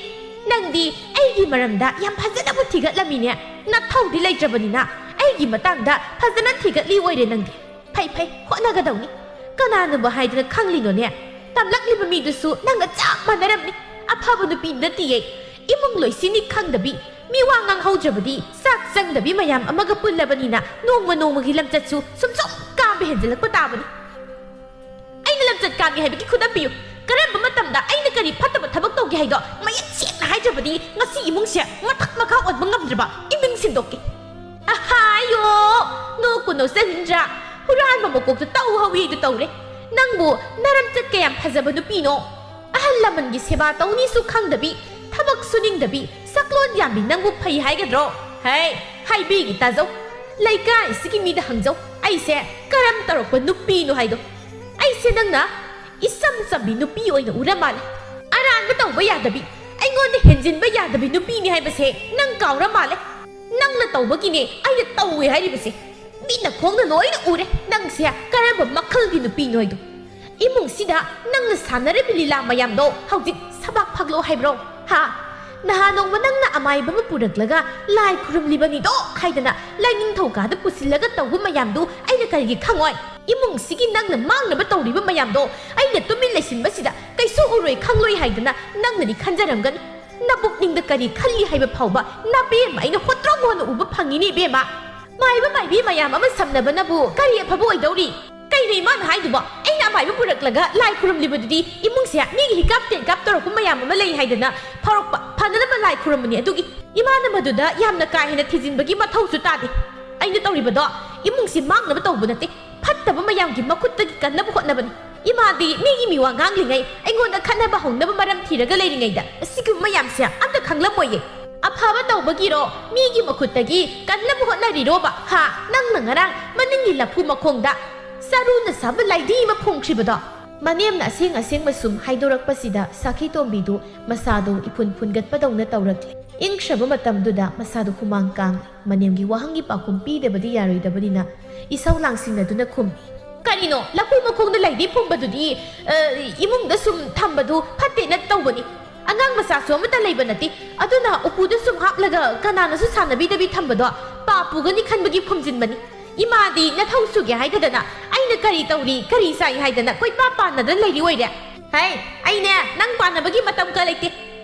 ꯅꯪꯗꯤ ꯑꯩꯒꯤ ꯃꯔꯝꯗ ꯌꯥꯝ ꯐꯖꯅꯕꯨ ꯊꯤꯒꯠꯂꯝꯃꯤꯅꯦ꯫ ꯅꯊꯧꯗꯤ ꯂꯩꯇ꯭ꯔꯕꯅꯤꯅ ꯑꯩꯒꯤ ꯃꯇꯥꯡꯗ ꯐꯖꯅ ꯊꯤꯒꯠꯂꯤ ꯑꯣꯏꯔꯦ ꯅꯪꯗꯤ꯫ ꯐꯩ ꯐꯩ, ꯍꯣꯠꯅꯒꯗꯧꯅꯤ꯫ ꯀꯅꯥꯅꯕꯨ ꯍꯥꯏꯗꯅ ꯈꯪꯂꯤꯅꯣꯅꯦ? ꯇꯝꯂꯛꯂꯤꯕ ꯃꯤꯗꯨꯁꯨ ꯅꯪꯒ ꯆꯞ ꯃꯥꯟꯅꯔꯝꯅꯤ꯫ ꯑꯐꯕ ꯅꯨꯄꯤ ꯅꯠꯇꯤꯌꯦ꯫ ꯏꯃꯨꯡ ꯂꯣꯏꯁꯤꯅꯤ ꯈꯪꯗꯕꯤ, ꯃꯤ ꯋꯥ ꯉꯥꯡꯍꯧꯗ꯭ꯔꯕꯗꯤ ꯆꯥꯛ ꯆꯪꯗꯕꯤ ꯃꯌꯥꯝ ꯑꯃꯒ ꯄꯨꯜꯂꯕꯅꯤꯅ ꯅꯣꯡꯃ ꯅꯣꯡꯃꯒꯤ ꯂꯝꯆꯠꯁꯨ ꯁꯨꯝ ꯁꯨꯝ ꯀꯥꯝꯕ ꯍꯦꯟꯖꯜꯂꯛꯄ ꯇꯥꯕꯅꯤ꯫ ꯑꯩꯅ ꯂꯝꯆꯠ ꯀꯥꯝꯃꯤ ꯍꯥꯏꯕꯒꯤ ꯈꯨꯗꯝ ꯄꯤꯌꯨ꯫ ꯀꯔꯝꯕ ꯃꯇꯝꯗ ꯑꯩꯅ ꯀꯔꯤ ꯐꯠꯇꯕ ꯊꯕꯛ ꯇꯧꯒꯦ ꯍꯥꯏꯗꯣ ꯃꯌꯦꯛ ꯁꯦꯡꯅ ꯍꯥꯏꯗ꯭ꯔꯕꯗꯤ ꯉꯁꯤ ꯏꯃꯨꯡꯁꯦ ꯃꯊꯛ ꯃꯈꯥ ꯑꯣꯟꯕ ꯉꯝꯗ꯭ꯔꯕ ꯏꯃꯨꯡ ꯁꯤꯟꯗꯣꯛꯀꯦ꯫ ꯑꯍꯥꯌꯣ! ꯅꯣꯛꯄꯨ ꯅꯣꯛꯆꯅꯤꯡꯗ꯭ꯔꯥ? ꯍꯨꯔꯥꯟꯕ ꯃꯀꯣꯛꯇ ꯇꯧ ꯍꯧꯏꯗꯨ ꯇꯧꯔꯦ꯫ ꯅꯪꯕꯨ ꯅꯔꯝꯆꯠ ꯀꯌꯥꯝ ꯐꯖꯕ ꯅꯨꯄꯤꯅꯣ? ꯑꯍꯜ ꯂꯃꯟꯒꯤ ꯁꯦꯕꯥ ꯇꯧꯅꯤꯁꯨ ꯈꯪꯗꯕꯤ, ꯊꯕꯛ ꯁꯨꯅꯤꯡꯗꯕꯤ, ꯁꯛꯂꯣꯟ ꯌꯥꯝꯕꯤ ꯅꯪꯕꯨ ꯐꯩ ꯍꯥꯏꯒꯗ꯭ꯔꯣ? ꯍꯩ, ꯍꯥꯏꯕꯤꯒꯦ ꯇꯥꯖꯧ꯫ ꯂꯩꯀꯥꯏꯁꯤꯒꯤ ꯃꯤꯗ ꯍꯪꯖꯧ, ꯑꯩꯁꯦ ꯀꯔꯝ ꯇꯧꯔꯛꯄ ꯅꯨꯄꯤꯅꯣ ꯍꯥꯏꯗꯣ꯫ ꯑꯩꯁꯦ ꯅꯪꯅ ꯏꯆꯝ ꯆꯝꯕꯤ ꯅꯨꯄꯤ ꯑꯣꯏꯅ ꯎꯔ ꯃꯥꯜꯂꯦ꯫ ꯑꯔꯥꯟꯕ ꯇꯧꯕ ꯌꯥꯗꯕꯤ, ꯑꯩꯉꯣꯟꯗ ꯍꯦꯟꯖꯤꯟꯕ ꯌꯥꯗꯕꯤ ꯅꯨꯄꯤꯅꯤ ꯍꯥꯏꯕꯁꯦ ꯅꯪ ꯀꯥꯎꯔ ꯃꯥꯜꯂꯦ꯫ ꯅꯪꯅ ꯇꯧꯕꯒꯤꯅꯦ ꯑꯩꯅ ꯇꯧꯋꯦ ꯍꯥꯏꯔꯤꯕꯁꯦ꯫ ꯃꯤꯠꯅ ꯈꯣꯡꯅ ꯂꯣꯏꯅ ꯎꯔꯦ ꯅꯪꯁꯦ ꯀꯔꯝꯕ ꯃꯈꯜꯒꯤ ꯅꯨꯄꯤꯅꯣ ꯍꯥꯏꯗꯣ꯫ ꯏꯃꯨꯡꯁꯤꯗ ꯅꯪꯅ ꯁꯥꯟꯅꯔꯤꯕ ꯂꯤꯂꯥ ꯃꯌꯥꯝꯗꯣ ꯍꯧꯖꯤꯛ ꯁꯕꯥꯛ ꯐꯥꯛꯂꯣ ꯍꯥꯏꯕ꯭ꯔꯣ? ꯍꯥ? ꯅꯍꯥꯟ ꯅꯣꯡꯃ ꯅꯪꯅ ꯑꯃꯥꯏꯕ ꯑꯃ ꯄꯨꯔꯛꯂꯒ ꯂꯥꯏ ꯈꯨꯔꯨꯝꯂꯤꯕꯅꯤꯗꯣ ꯍꯥꯏꯗꯅ ꯂꯥꯏꯅꯤꯡꯊꯧ ꯀꯥꯗ ꯄꯨꯁꯤꯜꯂꯒ ꯇꯧꯕ ꯃꯌꯥꯝꯗꯨ ꯑꯩꯅ ꯀꯔꯤꯒꯤ ꯈꯪꯉꯣꯏ? ꯏꯃꯨꯡꯁꯤꯒꯤ ꯅꯪꯅ ꯃꯥꯡꯅꯕ ꯇꯧꯔꯤꯕ ꯃꯌꯥꯝꯗꯣ ꯑꯩꯅ ꯇꯨꯃꯤꯟ ꯂꯩꯁꯤꯟꯕꯁꯤꯗ ꯀꯩꯁꯨ ꯎꯔꯣꯏ ꯈꯪꯂꯣꯏ ꯍꯥꯏꯗꯅ ꯅꯪꯅꯗꯤ ꯈꯟꯖꯔꯝꯒꯅꯤ꯫ ꯅꯄꯨꯛꯅꯤꯡꯗ ꯀꯔꯤ ꯈꯜꯂꯤ ꯍꯥꯏꯕ ꯐꯥꯎꯕ ꯅꯕꯦꯝꯃ ꯑꯩꯅ ꯍꯣꯠꯇ꯭ꯔꯣꯛ ꯍꯣꯟꯅ ꯎꯕ ꯐꯪꯉꯤꯅꯦ ꯏꯕꯦꯝꯃ꯫ ꯃꯥꯏꯕ ꯃꯥꯏꯕꯤ ꯃꯌꯥꯝ ꯑꯃ ꯁꯝꯅꯕꯅꯕꯨ ꯀꯔꯤ ꯑꯐꯕ ꯑꯣꯏꯗꯧꯔꯤ? ꯀꯩꯅꯣ ꯏꯃꯥꯅ ꯍꯥꯏꯗꯨꯕꯣ? ꯑꯩꯅ ꯑꯃꯥꯏꯕ ꯄꯨꯔꯛꯂꯒ ꯂꯥꯏ ꯈꯨꯔꯨꯝꯂꯤꯕꯗꯨꯗꯤ ꯏꯃꯨꯡꯁꯦ ꯃꯤꯒꯤ ꯍꯤꯀꯥꯞ ꯇꯦꯟꯀꯥꯞ ꯇꯧꯔꯛꯄ ꯃꯌꯥꯝ ꯑꯃ ꯂꯩ ꯍꯥꯏꯗꯅ ꯐꯥꯎꯔꯛꯄ ꯐꯅꯅꯕ ꯂꯥꯏ ꯈꯨꯔꯨꯝꯕꯅꯤ꯫ ꯑꯗꯨꯒꯤ ꯏꯃꯥꯅ ꯃꯗꯨꯗ ꯌꯥꯝꯅ ꯀꯥ ꯍꯦꯟꯅ ꯊꯤꯖꯤꯟꯕꯒꯤ ꯃꯊꯧꯁꯨ ꯇꯥꯗꯦ꯫ ꯑꯩꯅ ꯇꯧꯔꯤꯕꯗꯣ ꯏꯃꯨꯡꯁꯤ ꯃꯥꯡꯅꯕ ꯇꯧꯕ ꯅꯠꯇꯦ, ꯐꯠꯇꯕ ꯃꯌꯥꯝꯒꯤ ꯃꯈꯨꯠꯇꯒꯤ ꯀꯟꯅꯕ ꯍꯣꯠꯅꯕꯅꯤ꯫ ꯏꯃꯥꯗꯤ ꯃꯤꯒꯤ ꯃꯤꯋꯥ ꯉꯥꯡꯂꯤꯉꯩ, ꯑꯩꯉꯣꯟꯗ ꯈꯠꯅꯕ ꯍꯧꯅꯕ ꯃꯔꯝ ꯊꯤꯔꯒ ꯂꯩꯔꯤꯉꯩꯗ ꯑꯁꯤꯒꯨꯝꯕ ꯃꯌꯥꯝꯁꯦ ꯑꯝꯇ ꯈꯪꯂꯝꯃꯣꯏꯌꯦ꯫ ꯑꯐꯕ ꯇꯧꯕꯒꯤꯔꯣ ꯃꯤꯒꯤ ꯃꯈꯨꯠꯇꯒꯤ ꯀꯟꯅꯕ ꯍꯣꯠꯅꯔꯤꯔꯣꯕ? ꯍꯥ? ꯅꯪꯅ ꯉꯔꯥꯡ ꯃꯅꯤꯡꯒꯤ ꯂꯐꯨ ꯃꯈꯣꯡꯗ ꯆꯔꯨꯅ ꯁꯥꯕ ꯂꯥꯏꯙꯤ ꯑꯃ ꯐꯣꯡꯈ꯭ꯔꯤꯕꯗꯣ? ꯃꯅꯦꯝꯅ ꯑꯁꯦꯡ ꯑꯁꯦꯡꯕ ꯁꯨꯝ ꯍꯥꯏꯗꯣꯔꯛꯄꯁꯤꯗ ꯁꯥꯈꯤꯇꯣꯝꯕꯤꯗꯨ ꯃꯁꯥꯗꯨ ꯏꯐꯨꯟ ꯐꯨꯟꯒꯠꯄꯗꯧꯅ ꯇꯧꯔꯛꯂꯦ꯫ ꯏꯪꯈ꯭ꯔꯕ ꯃꯇꯝꯗꯨꯗ ꯃꯁꯥꯗꯨ ꯍꯨꯃꯥꯡ ꯀꯥꯡꯂꯦ꯫ ꯃꯅꯦꯝꯒꯤ ꯋꯥꯍꯪꯒꯤ ꯄꯥꯎꯈꯨꯝ ꯄꯤꯗꯕꯗꯤ ꯌꯥꯔꯣꯏꯗꯕꯅꯤꯅ ꯏꯁꯧ ꯂꯥꯡꯁꯤꯟꯅꯗꯨꯅ ꯈꯨꯝꯃꯤ꯫ "ꯀꯔꯤꯅꯣ? ꯂꯐꯨ ꯃꯈꯣꯡꯗ ꯂꯩꯗꯤ ꯐꯨꯝꯕꯗꯨꯗꯤ, ꯑ, ꯏꯃꯨꯡꯗ ꯁꯨꯝ ꯊꯝꯕꯗꯨ ꯐꯠꯇꯦꯅ ꯇꯧꯕꯅꯤ꯫ ꯑꯉꯥꯡ ꯃꯆꯥꯁꯨ ꯑꯃꯠꯇ ꯂꯩꯕ ꯅꯠꯇꯦ꯫ ꯑꯗꯨꯅ ꯎꯄꯨꯗ ꯁꯨꯝ ꯍꯥꯞꯂꯒ ꯀꯅꯥꯅꯁꯨ ꯁꯥꯟꯅꯕꯤꯗꯕꯤ ꯊꯝꯕꯗꯣ ꯄꯥꯞ ꯄꯨꯒꯅꯤ ꯈꯟꯕꯒꯤ ꯐꯨꯝꯖꯤꯟꯕꯅꯤ꯫ ꯏꯃꯥꯗꯤ ꯅꯊꯧ ꯁꯨꯒꯦ ꯍꯥꯏꯗꯗꯅ ꯑꯩꯅ ꯀꯔꯤ ꯇꯧꯔꯤ, ꯀꯔꯤ ꯆꯥꯏ ꯍꯥꯏꯗꯅ ꯀꯣꯏꯄꯥ ꯄꯥꯟꯅꯗꯅ ꯂꯩꯔꯤ ꯑꯣꯏꯔꯦ꯫ ꯍꯩ, ꯑꯩꯅꯦ ꯅꯪ ꯄꯥꯟꯅꯕꯒꯤ ꯃꯇꯝꯒ ꯂꯩꯇꯦ꯫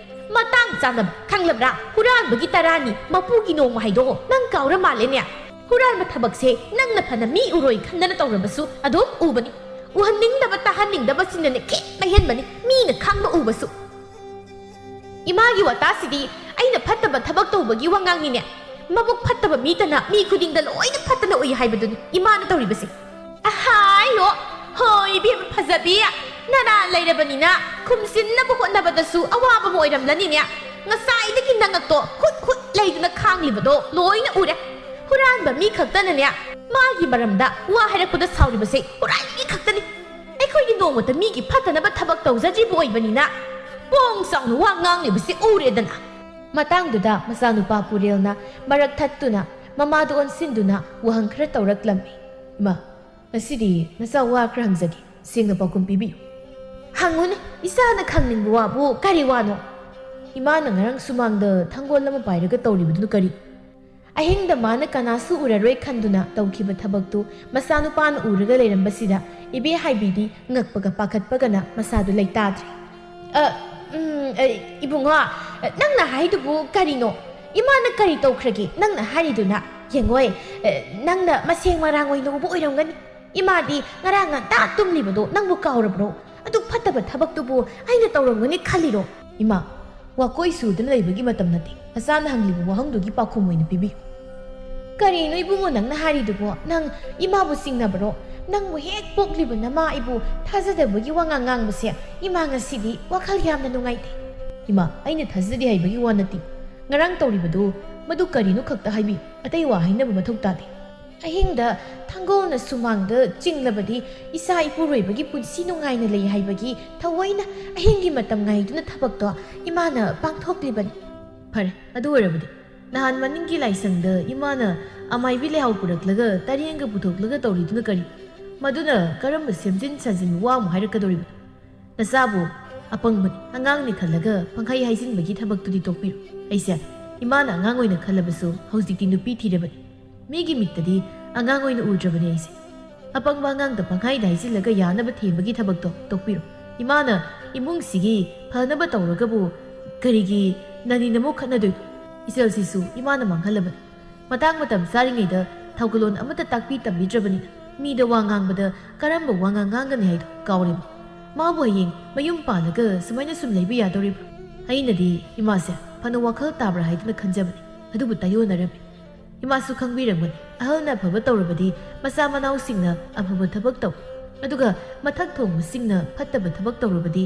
ꯃꯇꯥꯡ ꯆꯥꯅꯕ ꯈꯪꯂꯕ꯭ꯔꯥ? ꯍꯨꯔꯥꯟꯕꯒꯤ ꯇꯔꯥꯅꯤ, ꯃꯄꯨꯒꯤ ꯅꯣꯡꯃ ꯍꯥꯏꯗꯣ ꯅꯪ ꯀꯥꯎꯔ ꯃꯥꯜꯂꯦꯅꯦ꯫ ꯍꯨꯔꯥꯟꯕ ꯊꯕꯛꯁꯦ ꯅꯪꯅ ꯐꯅ ꯃꯤ ꯎꯔꯣꯏ ꯈꯟꯗꯅ ꯇꯧꯔꯕꯁꯨ ꯑꯗꯨꯝ ꯎꯕꯅꯤ꯫ ꯎꯍꯟꯅꯤꯡꯗꯕ, ꯇꯥꯍꯟꯅꯤꯡꯗꯕꯁꯤꯅꯅꯦ ꯈꯦꯠꯅ ꯍꯦꯟꯕꯅꯤ, ꯃꯤꯅ ꯈꯪꯕ ꯎꯕꯁꯨ꯫ ꯏꯃꯥꯒꯤ ꯋꯥꯇꯥꯁꯤꯗꯤ ꯑꯩꯅ ꯐꯠꯇꯕ ꯊꯕꯛ ꯇꯧꯕꯒꯤ ꯋꯥꯉꯥꯡꯅꯤꯅꯦ꯫ ꯃꯕꯨꯛ ꯐꯠꯇꯕ ꯃꯤꯇꯅ ꯃꯤ ꯈꯨꯗꯤꯡꯗ ꯂꯣꯏꯅ ꯐꯠꯇꯅ ꯎꯏ ꯍꯥꯏꯕꯗꯨꯅꯤ ꯏꯃꯥꯅ ꯇꯧꯔꯤꯕꯁꯦ꯫ ꯑꯍꯥꯏꯌꯣ, ꯍꯣꯏ ꯏꯕꯦꯝꯃ ꯐꯖꯕꯤ, ꯅꯔꯥ ꯂꯩꯔꯕꯅꯤꯅ ꯈꯨꯝꯖꯤꯟꯅꯕ ꯍꯣꯠꯅꯕꯗꯁꯨ ꯑꯋꯥꯕ ꯑꯃ ꯑꯣꯏꯔꯝꯂꯅꯤꯅꯦ꯫ ꯉꯁꯥꯏꯗꯒꯤ ꯅꯉꯛꯇꯣ ꯍꯨꯠ ꯍꯨꯠ ꯂꯩꯗꯨꯅ ꯈꯥꯡꯂꯤꯕꯗꯣ ꯂꯣꯏꯅ ꯎꯔꯦ꯫ ꯍꯨꯔꯥꯟꯕ ꯃꯤ ꯈꯛꯇꯅꯅꯦ ꯃꯥꯒꯤ ꯃꯔꯝꯗ ꯋꯥ ꯍꯥꯏꯔꯛꯄꯗ ꯁꯥꯎꯔꯤꯕꯁꯦ ꯍꯨꯔꯥꯟꯕꯤ ꯈꯛꯇꯅꯤ꯫ ꯑꯩꯈꯣꯏꯗꯤ ꯅꯣꯡꯃꯇ ꯃꯤꯒꯤ ꯐꯠꯇꯅꯕ ꯊꯕꯛ ꯇꯧꯖꯗ꯭ꯔꯤꯕ ꯑꯣꯏꯕꯅꯤꯅ ꯄꯣꯡ ꯆꯥꯎꯅ ꯋꯥ ꯉꯥꯡꯂꯤꯕꯁꯤ ꯎꯔꯦꯗꯅ꯫ ꯃꯇꯥꯡꯗꯨꯗ ꯃꯆꯥꯅꯨꯄꯥ ꯄꯨꯔꯦꯜꯅ ꯃꯔꯛ ꯊꯠꯇꯨꯅ ꯃꯃꯥꯗꯨ ꯑꯣꯟꯁꯤꯟꯗꯨꯅ ꯋꯥꯍꯪ ꯈꯔ ꯇꯧꯔꯛꯂꯝꯃꯤ꯫ "ꯏꯃꯥ, ꯉꯁꯤꯗꯤ ꯅꯆꯥ ꯋꯥ ꯈꯔ ꯍꯪꯖꯒꯦ, ꯁꯦꯡꯅ ꯄꯥꯎꯈꯨꯝ ꯄꯤꯕꯤꯌꯨ꯫" "ꯍꯪꯉꯨꯅꯦ, ꯏꯆꯥꯅ ꯈꯪꯅꯤꯡꯕ ꯋꯥꯕꯨ ꯀꯔꯤ ꯋꯥꯅꯣ?" "ꯏꯃꯥꯅ ꯉꯔꯥꯡ ꯁꯨꯃꯥꯡꯗ ꯊꯥꯡꯒꯣꯜ ꯑꯃ ꯄꯥꯏꯔꯒ ꯇꯧꯔꯤꯕꯗꯨꯅ ꯀꯔꯤ?" ꯑꯍꯤꯡꯗ ꯃꯥꯅ ꯀꯅꯥꯁꯨ ꯎꯔꯔꯣꯏ ꯈꯟꯗꯨꯅ ꯇꯧꯈꯤꯕ ꯊꯕꯛꯇꯨ ꯃꯆꯥꯅꯨꯄꯥꯅ ꯎꯔꯒ ꯂꯩꯔꯝꯕꯁꯤꯗ ꯏꯕꯦ ꯍꯥꯏꯕꯤꯗꯤ ꯉꯛꯄꯒ ꯄꯥꯈꯠꯄꯒꯅ ꯃꯁꯥꯗꯨ ꯂꯩꯇꯥꯗ꯭ꯔꯦ꯫ "ꯑ, ꯎꯝ, ꯑ, ꯏꯕꯨꯡꯉꯣ, ꯑ, ꯅꯪꯅ ꯍꯥꯏꯗꯨꯕꯨ ꯀꯔꯤꯅꯣ? ꯏꯃꯥꯅ ꯀꯔꯤ ꯇꯧꯈ꯭ꯔꯒꯦ ꯅꯪꯅ ꯍꯥꯏꯔꯤꯗꯨꯅ? ꯌꯦꯡꯉꯣꯏ, ꯑ, ꯅꯪꯅ ꯃꯁꯦꯡ ꯃꯔꯥꯡ ꯑꯣꯏꯅ ꯎꯕ ꯑꯣꯏꯔꯝꯒꯅꯤ꯫ ꯏꯃꯥꯗꯤ ꯉꯔꯥꯡ ꯉꯟꯇꯥ ꯇꯨꯝꯂꯤꯕꯗꯣ ꯅꯪꯕꯨ ꯀꯥꯎꯔꯕ꯭ꯔꯣ? ꯑꯗꯨ ꯐꯠꯇꯕ ꯊꯕꯛꯇꯨꯕꯨ ꯑꯩꯅ ꯇꯧꯔꯝꯒꯅꯤ ꯈꯜꯂꯤꯔꯣ?" "ꯏꯃꯥ, ꯋꯥꯀꯣꯏ ꯁꯨꯗꯨꯅ ꯂꯩꯕꯒꯤ ꯃꯇꯝ ꯅꯠꯇꯦ꯫ ꯃꯆꯥꯅ ꯍꯪꯂꯤꯕ ꯋꯥꯍꯪꯗꯨꯒꯤ ꯄꯥꯎꯈꯨꯝ ꯑꯣꯏꯅ ꯄꯤꯕꯤꯌꯨ꯫ ꯀꯔꯤꯅꯣ ꯏꯕꯨꯡꯉꯣ ꯅꯪꯅ ꯍꯥꯏꯔꯤꯗꯨꯕꯣ? ꯅꯪ ꯏꯃꯥꯕꯨ ꯆꯤꯡꯅꯕꯔꯣ? ꯅꯪꯕꯨ ꯍꯦꯛ ꯄꯣꯛꯂꯤꯕ ꯅꯃꯥ ꯑꯩꯕꯨ ꯊꯥꯖꯗꯕꯒꯤ ꯋꯥꯉꯥꯡ ꯉꯥꯡꯕꯁꯦ ꯏꯃꯥ ꯉꯁꯤꯗꯤ ꯋꯥꯈꯜ ꯌꯥꯝꯅ ꯅꯨꯡꯉꯥꯏꯇꯦ꯫ ꯏꯃꯥ, ꯑꯩꯅ ꯊꯥꯖꯗꯦ ꯍꯥꯏꯕꯒꯤ ꯋꯥ ꯅꯠꯇꯦ꯫ ꯉꯔꯥꯡ ꯇꯧꯔꯤꯕꯗꯨ ꯃꯗꯨ ꯀꯔꯤꯅꯣ ꯈꯛꯇ ꯍꯥꯏꯕꯤꯌꯨ, ꯑꯇꯩ ꯋꯥ ꯍꯥꯏꯅꯕ ꯃꯊꯧ ꯇꯥꯗꯦ꯫ ꯑꯍꯤꯡꯗ ꯊꯥꯡꯒꯣꯜꯅ ꯁꯨꯃꯥꯡꯗ ꯆꯤꯡꯂꯕꯗꯤ ꯏꯆꯥ ꯏꯄꯨꯔꯣꯏꯕꯒꯤ ꯄꯨꯟꯁꯤ ꯅꯨꯡꯉꯥꯏꯅ ꯂꯩ ꯍꯥꯏꯕꯒꯤ ꯊꯑꯣꯏꯅ ꯑꯍꯤꯡꯒꯤ ꯃꯇꯝ ꯉꯥꯏꯗꯨꯅ ꯊꯕꯛꯇꯣ ꯏꯃꯥꯅ ꯄꯥꯡꯊꯣꯛꯂꯤꯕꯅꯤ꯫ ꯐꯔꯦ, ꯑꯗꯨ ꯑꯣꯏꯔꯕꯗꯤ ꯅꯍꯥꯟ ꯃꯅꯤꯡꯒꯤ ꯂꯥꯏꯁꯪꯗ ꯏꯃꯥꯅ ꯑꯃꯥꯏꯕꯤ ꯂꯩꯍꯥꯎ ꯄꯨꯔꯛꯂꯒ ꯇꯔꯦꯡꯒ ꯄꯨꯊꯣꯛꯂꯒ ꯇꯧꯔꯤꯗꯨꯅ ꯀꯔꯤ? ꯃꯗꯨꯅ ꯀꯔꯝꯕ ꯁꯦꯝꯖꯤꯟ ꯁꯥꯖꯤꯟ ꯋꯥ ꯑꯃ ꯍꯥꯏꯔꯛꯀꯗꯧꯔꯤꯕꯅꯣ? ꯅꯆꯥꯕꯨ ꯑꯄꯪꯕꯅꯤ, ꯑꯉꯥꯡꯅꯤ ꯈꯜꯂꯒ ꯄꯪꯍꯥꯏ ꯍꯥꯏꯖꯤꯟꯕꯒꯤ ꯊꯕꯛꯇꯨꯗꯤ ꯇꯣꯛꯄꯤꯔꯣ꯫ ꯑꯩꯁꯦ ꯏꯃꯥꯅ ꯑꯉꯥꯡ ꯑꯣꯏꯅ ꯈꯜꯂꯕꯁꯨ ꯍꯧꯖꯤꯛꯇꯤ ꯅꯨꯄꯤ ꯊꯤꯔꯕꯅꯤ꯫ ꯃꯤꯒꯤ ꯃꯤꯠꯇꯗꯤ ꯑꯉꯥꯡ ꯑꯣꯏꯅ ꯎꯗ꯭ꯔꯕꯅꯤ ꯑꯩꯁꯦ꯫ ꯑꯄꯪꯕ ꯑꯉꯥꯡꯗ ꯄꯪꯍꯥꯏꯗ ꯍꯥꯏꯖꯤꯜꯂꯒ ꯌꯥꯅꯕ ꯊꯦꯝꯕꯒꯤ ꯊꯕꯛꯇꯣ ꯇꯣꯛꯄꯤꯔꯣ꯫ ꯏꯃꯥꯅ ꯏꯃꯨꯡꯁꯤꯒꯤ ꯐꯅꯕ ꯇꯧꯔꯒꯕꯨ ꯀꯔꯤꯒꯤ ꯅꯅꯤ ꯅꯃꯧ ꯈꯠꯅꯗꯣꯏꯅꯣ? ꯏꯆꯜꯁꯤꯁꯨ ꯏꯃꯥꯅ ꯃꯥꯡꯍꯜꯂꯕꯅꯤ꯫ ꯃꯇꯥꯡ ꯃꯇꯝ ꯆꯥꯔꯤꯉꯩꯗ ꯊꯧꯒꯜꯂꯣꯟ ꯑꯃꯠꯇ ꯇꯥꯛꯄꯤ ꯇꯝꯕꯤꯗ꯭ꯔꯕꯅꯤꯅ ꯃꯤꯗ ꯋꯥ ꯉꯥꯡꯕꯗ ꯀꯔꯝꯕ ꯋꯥꯉꯥꯡ ꯉꯥꯡꯒꯅꯤ ꯍꯥꯏꯗꯣ ꯀꯥꯎꯔꯦꯕ꯫ ꯃꯥꯕꯨ ꯍꯌꯦꯡ ꯃꯌꯨꯝ ꯄꯥꯜꯂꯒ ꯁꯨꯃꯥꯏꯅ ꯁꯨꯝ ꯂꯩꯕ ꯌꯥꯗꯧꯔꯤꯕ꯭ꯔꯣ? ꯑꯩꯅꯗꯤ ꯏꯃꯥꯁꯦ ꯐꯅ ꯋꯥꯈꯜ ꯇꯥꯕ꯭ꯔꯥ ꯍꯥꯏꯗꯨꯅ ꯈꯟꯖꯕꯅꯤ, ꯑꯗꯨꯕꯨ ꯇꯥꯏꯌꯣꯟꯅꯔꯝꯃꯤ꯫ ꯏꯃꯥꯁꯨ ꯈꯪꯕꯤꯔꯝꯒꯅꯤ, ꯑꯍꯜꯅ ꯑꯐꯕ ꯇꯧꯔꯕꯗꯤ ꯃꯆꯥ ꯃꯅꯥꯎꯁꯤꯡꯅ ꯑꯐꯕ ꯊꯕꯛ ꯇꯧ, ꯑꯗꯨꯒ ꯃꯊꯛ ꯊꯣꯡꯕꯁꯤꯡꯅ ꯐꯠꯇꯕ ꯊꯕꯛ ꯇꯧꯔꯕꯗꯤ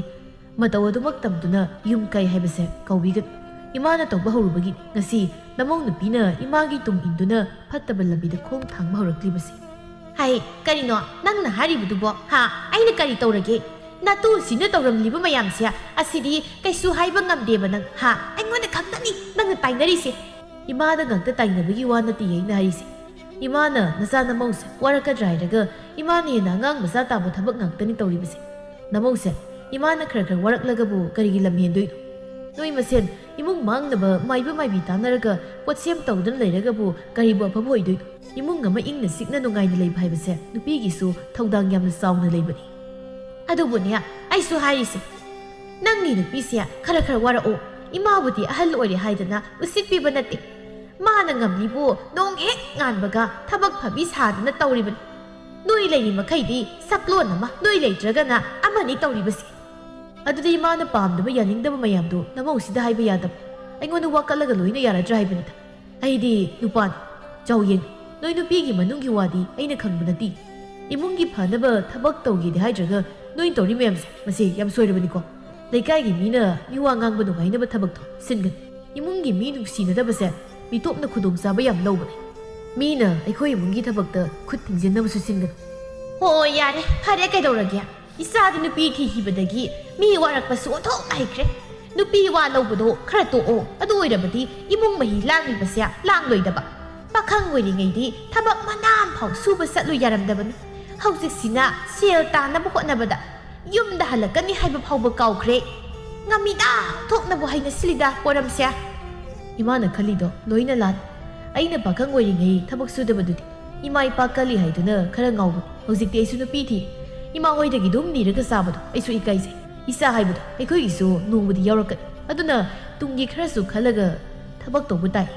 ꯃꯇꯧ ꯑꯗꯨꯃꯛ ꯇꯝꯗꯨꯅ ꯌꯨꯝ ꯀꯩ ꯍꯥꯏꯕꯁꯦ ꯀꯧꯕꯤꯒꯅꯨ꯫ ꯏꯃꯥꯅ ꯇꯧꯕ ꯍꯧꯔꯨꯕꯒꯤ ꯉꯁꯤ ꯅꯃꯧ ꯅꯨꯄꯤꯅ ꯏꯃꯥꯒꯤ ꯇꯨꯡ ꯏꯟꯗꯨꯅ ꯐꯠꯇꯕ ꯂꯝꯕꯤꯗ ꯈꯣꯡ ꯊꯥꯡꯕ ꯍꯧꯔꯛꯂꯤꯕꯁꯤ꯫ ꯍꯥꯏ, ꯀꯔꯤꯅꯣ ꯅꯪꯅ ꯍꯥꯏꯔꯤꯕꯗꯨꯕꯣ? ꯍꯥ? ꯑꯩꯅ ꯀꯔꯤ ꯇꯧꯔꯒꯦ? ꯅꯇꯨꯁꯤꯅ ꯇꯧꯔꯝꯂꯤꯕ ꯃꯌꯥꯝꯁꯦ ꯑꯁꯤꯗꯤ ꯀꯩꯁꯨ ꯍꯥꯏꯕ ꯉꯝꯗꯦꯕ ꯅꯪ, ꯍꯥ? ꯑꯩꯉꯣꯟꯗ ꯈꯛꯇꯅꯤ ꯅꯪꯅ ꯇꯥꯏꯅꯔꯤꯁꯦ꯫ ꯏꯃꯥꯗ ꯉꯥꯛꯇ ꯇꯥꯏꯅꯕꯒꯤ ꯋꯥ ꯅꯠꯇꯦ ꯑꯩꯅ ꯍꯥꯏꯔꯤꯁꯦ꯫ ꯏꯃꯥꯅ ꯅꯆꯥ ꯅꯃꯧꯁꯦ ꯋꯥꯔꯛꯀꯗ꯭ꯔꯥ ꯍꯥꯏꯔꯒ ꯏꯃꯥꯅ ꯍꯦꯟꯅ ꯑꯉꯥꯡ ꯃꯆꯥ ꯇꯥꯕ ꯊꯕꯛ ꯉꯥꯛꯇꯅꯤ ꯇꯧꯔꯤꯕꯁꯦ꯫ ꯅꯃꯧꯁꯦ, ꯏꯃꯥꯅ ꯈꯔ ꯈꯔ ꯋꯥꯔꯛꯂꯒꯕꯨ ꯀꯔꯤꯒꯤ ꯂꯝ ꯍꯦꯟꯗꯣꯏꯅꯣ? ꯅꯣꯏ ꯃꯁꯦꯟ ꯏꯃꯨꯡ ꯃꯥꯡꯅꯕ ꯃꯥꯏꯕ ꯃꯥꯏꯕꯤ ꯇꯥꯟꯅꯔꯒ ꯄꯣꯠꯁꯦꯝ ꯇꯧꯗꯨꯅ ꯂꯩꯔꯒꯕꯨ ꯀꯔꯤꯕꯨ ꯑꯐꯕ ꯑꯣꯏꯗꯣꯏꯅꯣ? ꯏꯃꯨꯡ ꯑꯃ ꯏꯪꯅ ꯆꯤꯛꯅ ꯅꯨꯡꯉꯥꯏꯅ ꯂꯩꯕ ꯍꯥꯏꯕꯁꯦ ꯅꯨꯄꯤꯒꯤꯁꯨ ꯊꯧꯗꯥꯡ ꯌꯥꯝꯅ ꯆꯥꯎꯅ ꯂꯩꯕꯅꯤ꯫ ꯑꯗꯨꯕꯨꯅꯦ, ꯑꯩꯁꯨ ꯍꯥꯏꯔꯤꯁꯦ, ꯅꯪꯒꯤ ꯅꯨꯄꯤꯁꯦ ꯈꯔ ꯈꯔ ꯋꯥꯔꯛꯑꯣ꯫ ꯏꯃꯥꯕꯨꯗꯤ ꯑꯍꯜ ꯑꯣꯏꯔꯦ ꯍꯥꯏꯗꯅ ꯎꯁꯤꯠꯄꯤꯕ ꯅꯠꯇꯦ꯫ ꯃꯥꯅ ꯉꯝꯂꯤꯕꯨ ꯅꯣꯡ ꯍꯦꯛ ꯉꯥꯟꯕꯒ ꯊꯕꯛ ꯐꯕꯤ ꯁꯥꯗꯅ ꯇꯧꯔꯤꯕꯅꯤ꯫ ꯅꯣꯏ ꯂꯩꯔꯤ ꯃꯈꯩꯗꯤ ꯁꯛꯂꯣꯟ ꯑꯃ, ꯅꯣꯏ ꯂꯩꯇ꯭ꯔꯒꯅ ꯑꯃꯅꯤ ꯇꯧꯔꯤꯕꯁꯤ꯫ ꯑꯗꯨꯗꯤ ꯏꯃꯥꯅ ꯄꯥꯝꯗꯕ ꯌꯥꯅꯤꯡꯗꯕ ꯃꯌꯥꯝꯗꯨ ꯅꯃꯧꯁꯤꯗ ꯍꯥꯏꯕ ꯌꯥꯗꯕ? ꯑꯩꯉꯣꯟꯗ ꯋꯥꯀꯠꯂꯒ ꯂꯣꯏꯅ ꯌꯥꯔꯗ꯭ꯔꯥ ꯍꯥꯏꯕꯅꯤꯗ꯫ ꯑꯩꯗꯤ ꯅꯨꯄꯥꯅꯤ꯫ ꯆꯥꯎꯌꯦꯡ, ꯅꯣꯏ ꯅꯨꯄꯤꯒꯤ ꯃꯅꯨꯡꯒꯤ ꯋꯥꯗꯤ ꯑꯩꯅ ꯈꯪꯕ ꯅꯠꯇꯦ꯫ ꯏꯃꯨꯡꯒꯤ ꯐꯅꯕ ꯊꯕꯛ ꯇꯧꯒꯦꯗꯤ ꯍꯥꯏꯗ꯭ꯔꯒ ꯅꯣꯏꯅ ꯇꯧꯔꯤ ꯃꯌꯥꯝꯁꯦ, ꯃꯁꯤ ꯌꯥꯝ ꯁꯣꯏꯔꯕꯅꯤꯀꯣ꯫ ꯂꯩꯀꯥꯏꯒꯤ ꯃꯤꯅ ꯃꯤꯋꯥ ꯉꯥꯡꯕ ꯅꯨꯡꯉꯥꯏꯅꯕ ꯊꯕꯛꯇꯣ ꯁꯤꯟꯒꯅꯤ꯫ ꯏꯃꯨꯡꯒꯤ ꯃꯤ ꯅꯨꯡꯁꯤꯅꯗꯕꯁꯦ ꯃꯤꯇꯣꯞꯅ ꯈꯨꯗꯣꯡꯆꯥꯕ ꯌꯥꯝ ꯂꯧꯕꯅꯦ꯫ ꯃꯤꯅ ꯑꯩꯈꯣꯏ ꯏꯃꯨꯡꯒꯤ ꯊꯕꯛꯇ ꯈꯨꯠ ꯊꯤꯡꯖꯤꯟꯅꯕꯁꯨ ꯁꯤꯟꯒꯅꯤ꯫ ꯍꯣꯏ, ꯌꯥꯔꯦ, ꯐꯔꯦ, ꯀꯩꯗꯧꯔꯒꯦ? ꯏꯆꯥꯗꯤ ꯅꯨꯄꯤ ꯊꯤꯈꯤꯕꯗꯒꯤ ꯃꯤ ꯋꯥꯔꯛꯄꯁꯨ ꯑꯣꯟꯊꯣꯛꯅ ꯍꯩꯈ꯭ꯔꯦ꯫ ꯅꯨꯄꯤ ꯋꯥ ꯂꯧꯕꯗꯣ ꯈꯔ ꯇꯣꯛꯑꯣ꯫ ꯑꯗꯨ ꯑꯣꯏꯔꯕꯗꯤ ꯏꯃꯨꯡ ꯃꯍꯤ ꯂꯥꯡꯂꯤꯕꯁꯦ ꯂꯥꯡꯂꯣꯏꯗꯕ꯫ ꯄꯥꯈꯪ ꯑꯣꯏꯔꯤꯉꯩꯗꯤ ꯊꯕꯛ ꯃꯅꯥ ꯑꯃꯐꯥꯎ ꯁꯨꯕ ꯆꯠꯂꯨ ꯌꯥꯔꯝꯗꯕꯅꯤ꯫ ꯍꯧꯖꯤꯛꯁꯤꯅ ꯁꯦꯜ ꯇꯥꯟꯅꯕ ꯍꯣꯠꯅꯕꯗ ꯌꯨꯝꯗ ꯍꯜꯂꯛꯀꯅꯤ ꯍꯥꯏꯕ ꯐꯥꯎꯕ ꯀꯥꯎꯈ꯭ꯔꯦ꯫ ꯉꯝꯃꯤꯗ ꯊꯣꯛꯅꯕꯨ ꯍꯩꯅꯁꯤꯜꯂꯤꯗ ꯄꯣꯔꯝꯁꯦ꯫ ꯏꯃꯥꯅ ꯈꯜꯂꯤꯗꯣ ꯂꯣꯏꯅ ꯂꯥꯟ꯫ ꯑꯩꯅ ꯄꯥꯈꯪ ꯑꯣꯏꯔꯤꯉꯩ ꯊꯕꯛ ꯁꯨꯗꯕꯗꯨꯗꯤ ꯏꯃꯥ ꯏꯄꯥ ꯀꯜꯂꯤ ꯍꯥꯏꯗꯨꯅ ꯈꯔ ꯉꯥꯎꯕꯅꯤ꯫ ꯍꯧꯖꯤꯛꯇꯤ ꯑꯩꯁꯨ ꯅꯨꯄꯤ ꯊꯤꯔꯦ꯫ ꯏꯃꯥ ꯍꯣꯏꯗꯒꯤ ꯑꯗꯨꯝ ꯅꯤꯔꯒ ꯆꯥꯕꯗꯣ ꯑꯩꯁꯨ ꯏꯀꯥꯏꯖꯩ꯫ ꯏꯆꯥ ꯍꯥꯏꯕꯗꯣ ꯑꯩꯈꯣꯏꯒꯤꯁꯨ ꯅꯣꯡꯃꯗꯤ ꯌꯥꯎꯔꯛꯀꯅꯤ꯫ ꯑꯗꯨꯅ ꯇꯨꯡꯒꯤ ꯈꯔꯁꯨ ꯈꯜꯂꯒ ꯊꯕꯛ ꯇꯧꯕ ꯇꯥꯏ꯫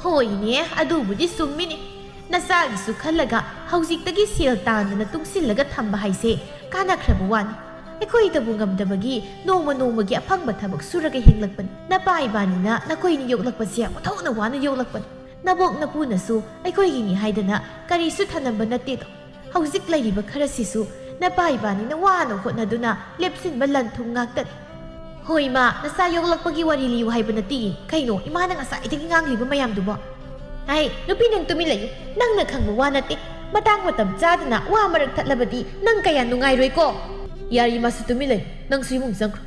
ꯍꯣꯏꯅꯦ, ꯑꯗꯨꯕꯨꯗꯤ ꯆꯨꯝꯃꯤꯅꯦ꯫ ꯅꯆꯥꯒꯤꯁꯨ ꯈꯜꯂꯒ ꯍꯧꯖꯤꯛꯇꯒꯤ ꯁꯦꯜ ꯇꯥꯟꯗꯅ ꯇꯨꯡꯁꯤꯜꯂꯒ ꯊꯝꯕ ꯍꯥꯏꯁꯦ ꯀꯥꯟꯅꯈ꯭ꯔꯕ ꯋꯥꯅꯤ꯫ ꯑꯩꯈꯣꯏꯗꯕꯨ ꯉꯝꯗꯕꯒꯤ ꯅꯣꯡꯃ ꯅꯣꯡꯃꯒꯤ ꯑꯐꯪꯕ ꯊꯕꯛ ꯁꯨꯔꯒ ꯍꯤꯡꯂꯛꯄꯅꯤ꯫ ꯅꯄꯥ ꯏꯕꯥꯅꯤꯅ ꯅꯈꯣꯏꯅꯤ ꯌꯣꯛꯂꯛꯄꯁꯦ ꯑꯣꯟꯊꯣꯛꯅ ꯋꯥꯅ ꯌꯣꯛꯂꯛꯄꯅꯤ꯫ ꯅꯕꯣꯛ ꯅꯄꯨꯅꯁꯨ ꯑꯩꯈꯣꯏꯒꯤꯅꯤ ꯍꯥꯏꯗꯅ ꯀꯔꯤꯁꯨ ꯊꯅꯝꯕ ꯅꯠꯇꯦꯗꯣ꯫ ꯍꯧꯖꯤꯛ ꯂꯩꯔꯤꯕ ꯈꯔꯁꯤꯁꯨ ꯅꯄꯥ ꯏꯕꯥꯅꯤꯅ ꯋꯥꯅ ꯍꯣꯠꯅꯗꯨꯅ ꯂꯦꯞꯁꯤꯟꯕ ꯂꯟ ꯊꯨꯝ ꯉꯥꯛꯇꯅꯤ꯫ ꯍꯣꯏ ꯏꯃꯥ, ꯅꯆꯥ ꯌꯣꯛꯂꯛꯄꯒꯤ ꯋꯥꯔꯤ ꯂꯤꯌꯨ ꯍꯥꯏꯕ ꯅꯠꯇꯦ꯫ ꯀꯩꯅꯣ ꯏꯃꯥꯅ ꯉꯁꯥꯏꯗꯒꯤ ꯉꯥꯡꯂꯤꯕ ꯃꯌꯥꯝꯗꯨꯕꯣ? ꯍꯥꯏ, ꯅꯨꯄꯤ ꯅꯪ ꯇꯨꯃꯤꯟ ꯂꯩꯌꯨ꯫ ꯅꯪꯅ ꯈꯪꯕ ꯋꯥ ꯅꯠꯇꯦ꯫ ꯃꯇꯥꯡ ꯃꯇꯝ ꯆꯥꯗꯅ ꯋꯥ ꯃꯔꯛ ꯊꯠꯂꯕꯗꯤ ꯅꯪ ꯀꯌꯥ ꯅꯨꯡꯉꯥꯏꯔꯣꯏꯀꯣ꯫ ꯌꯥꯔꯦ ꯏꯃꯥꯁꯨ ꯇꯨꯃꯤꯟ ꯂꯩꯌꯨ꯫ ꯅꯪꯁꯨ ꯏꯃꯨꯡ ꯆꯪꯈ꯭ꯔꯣ꯫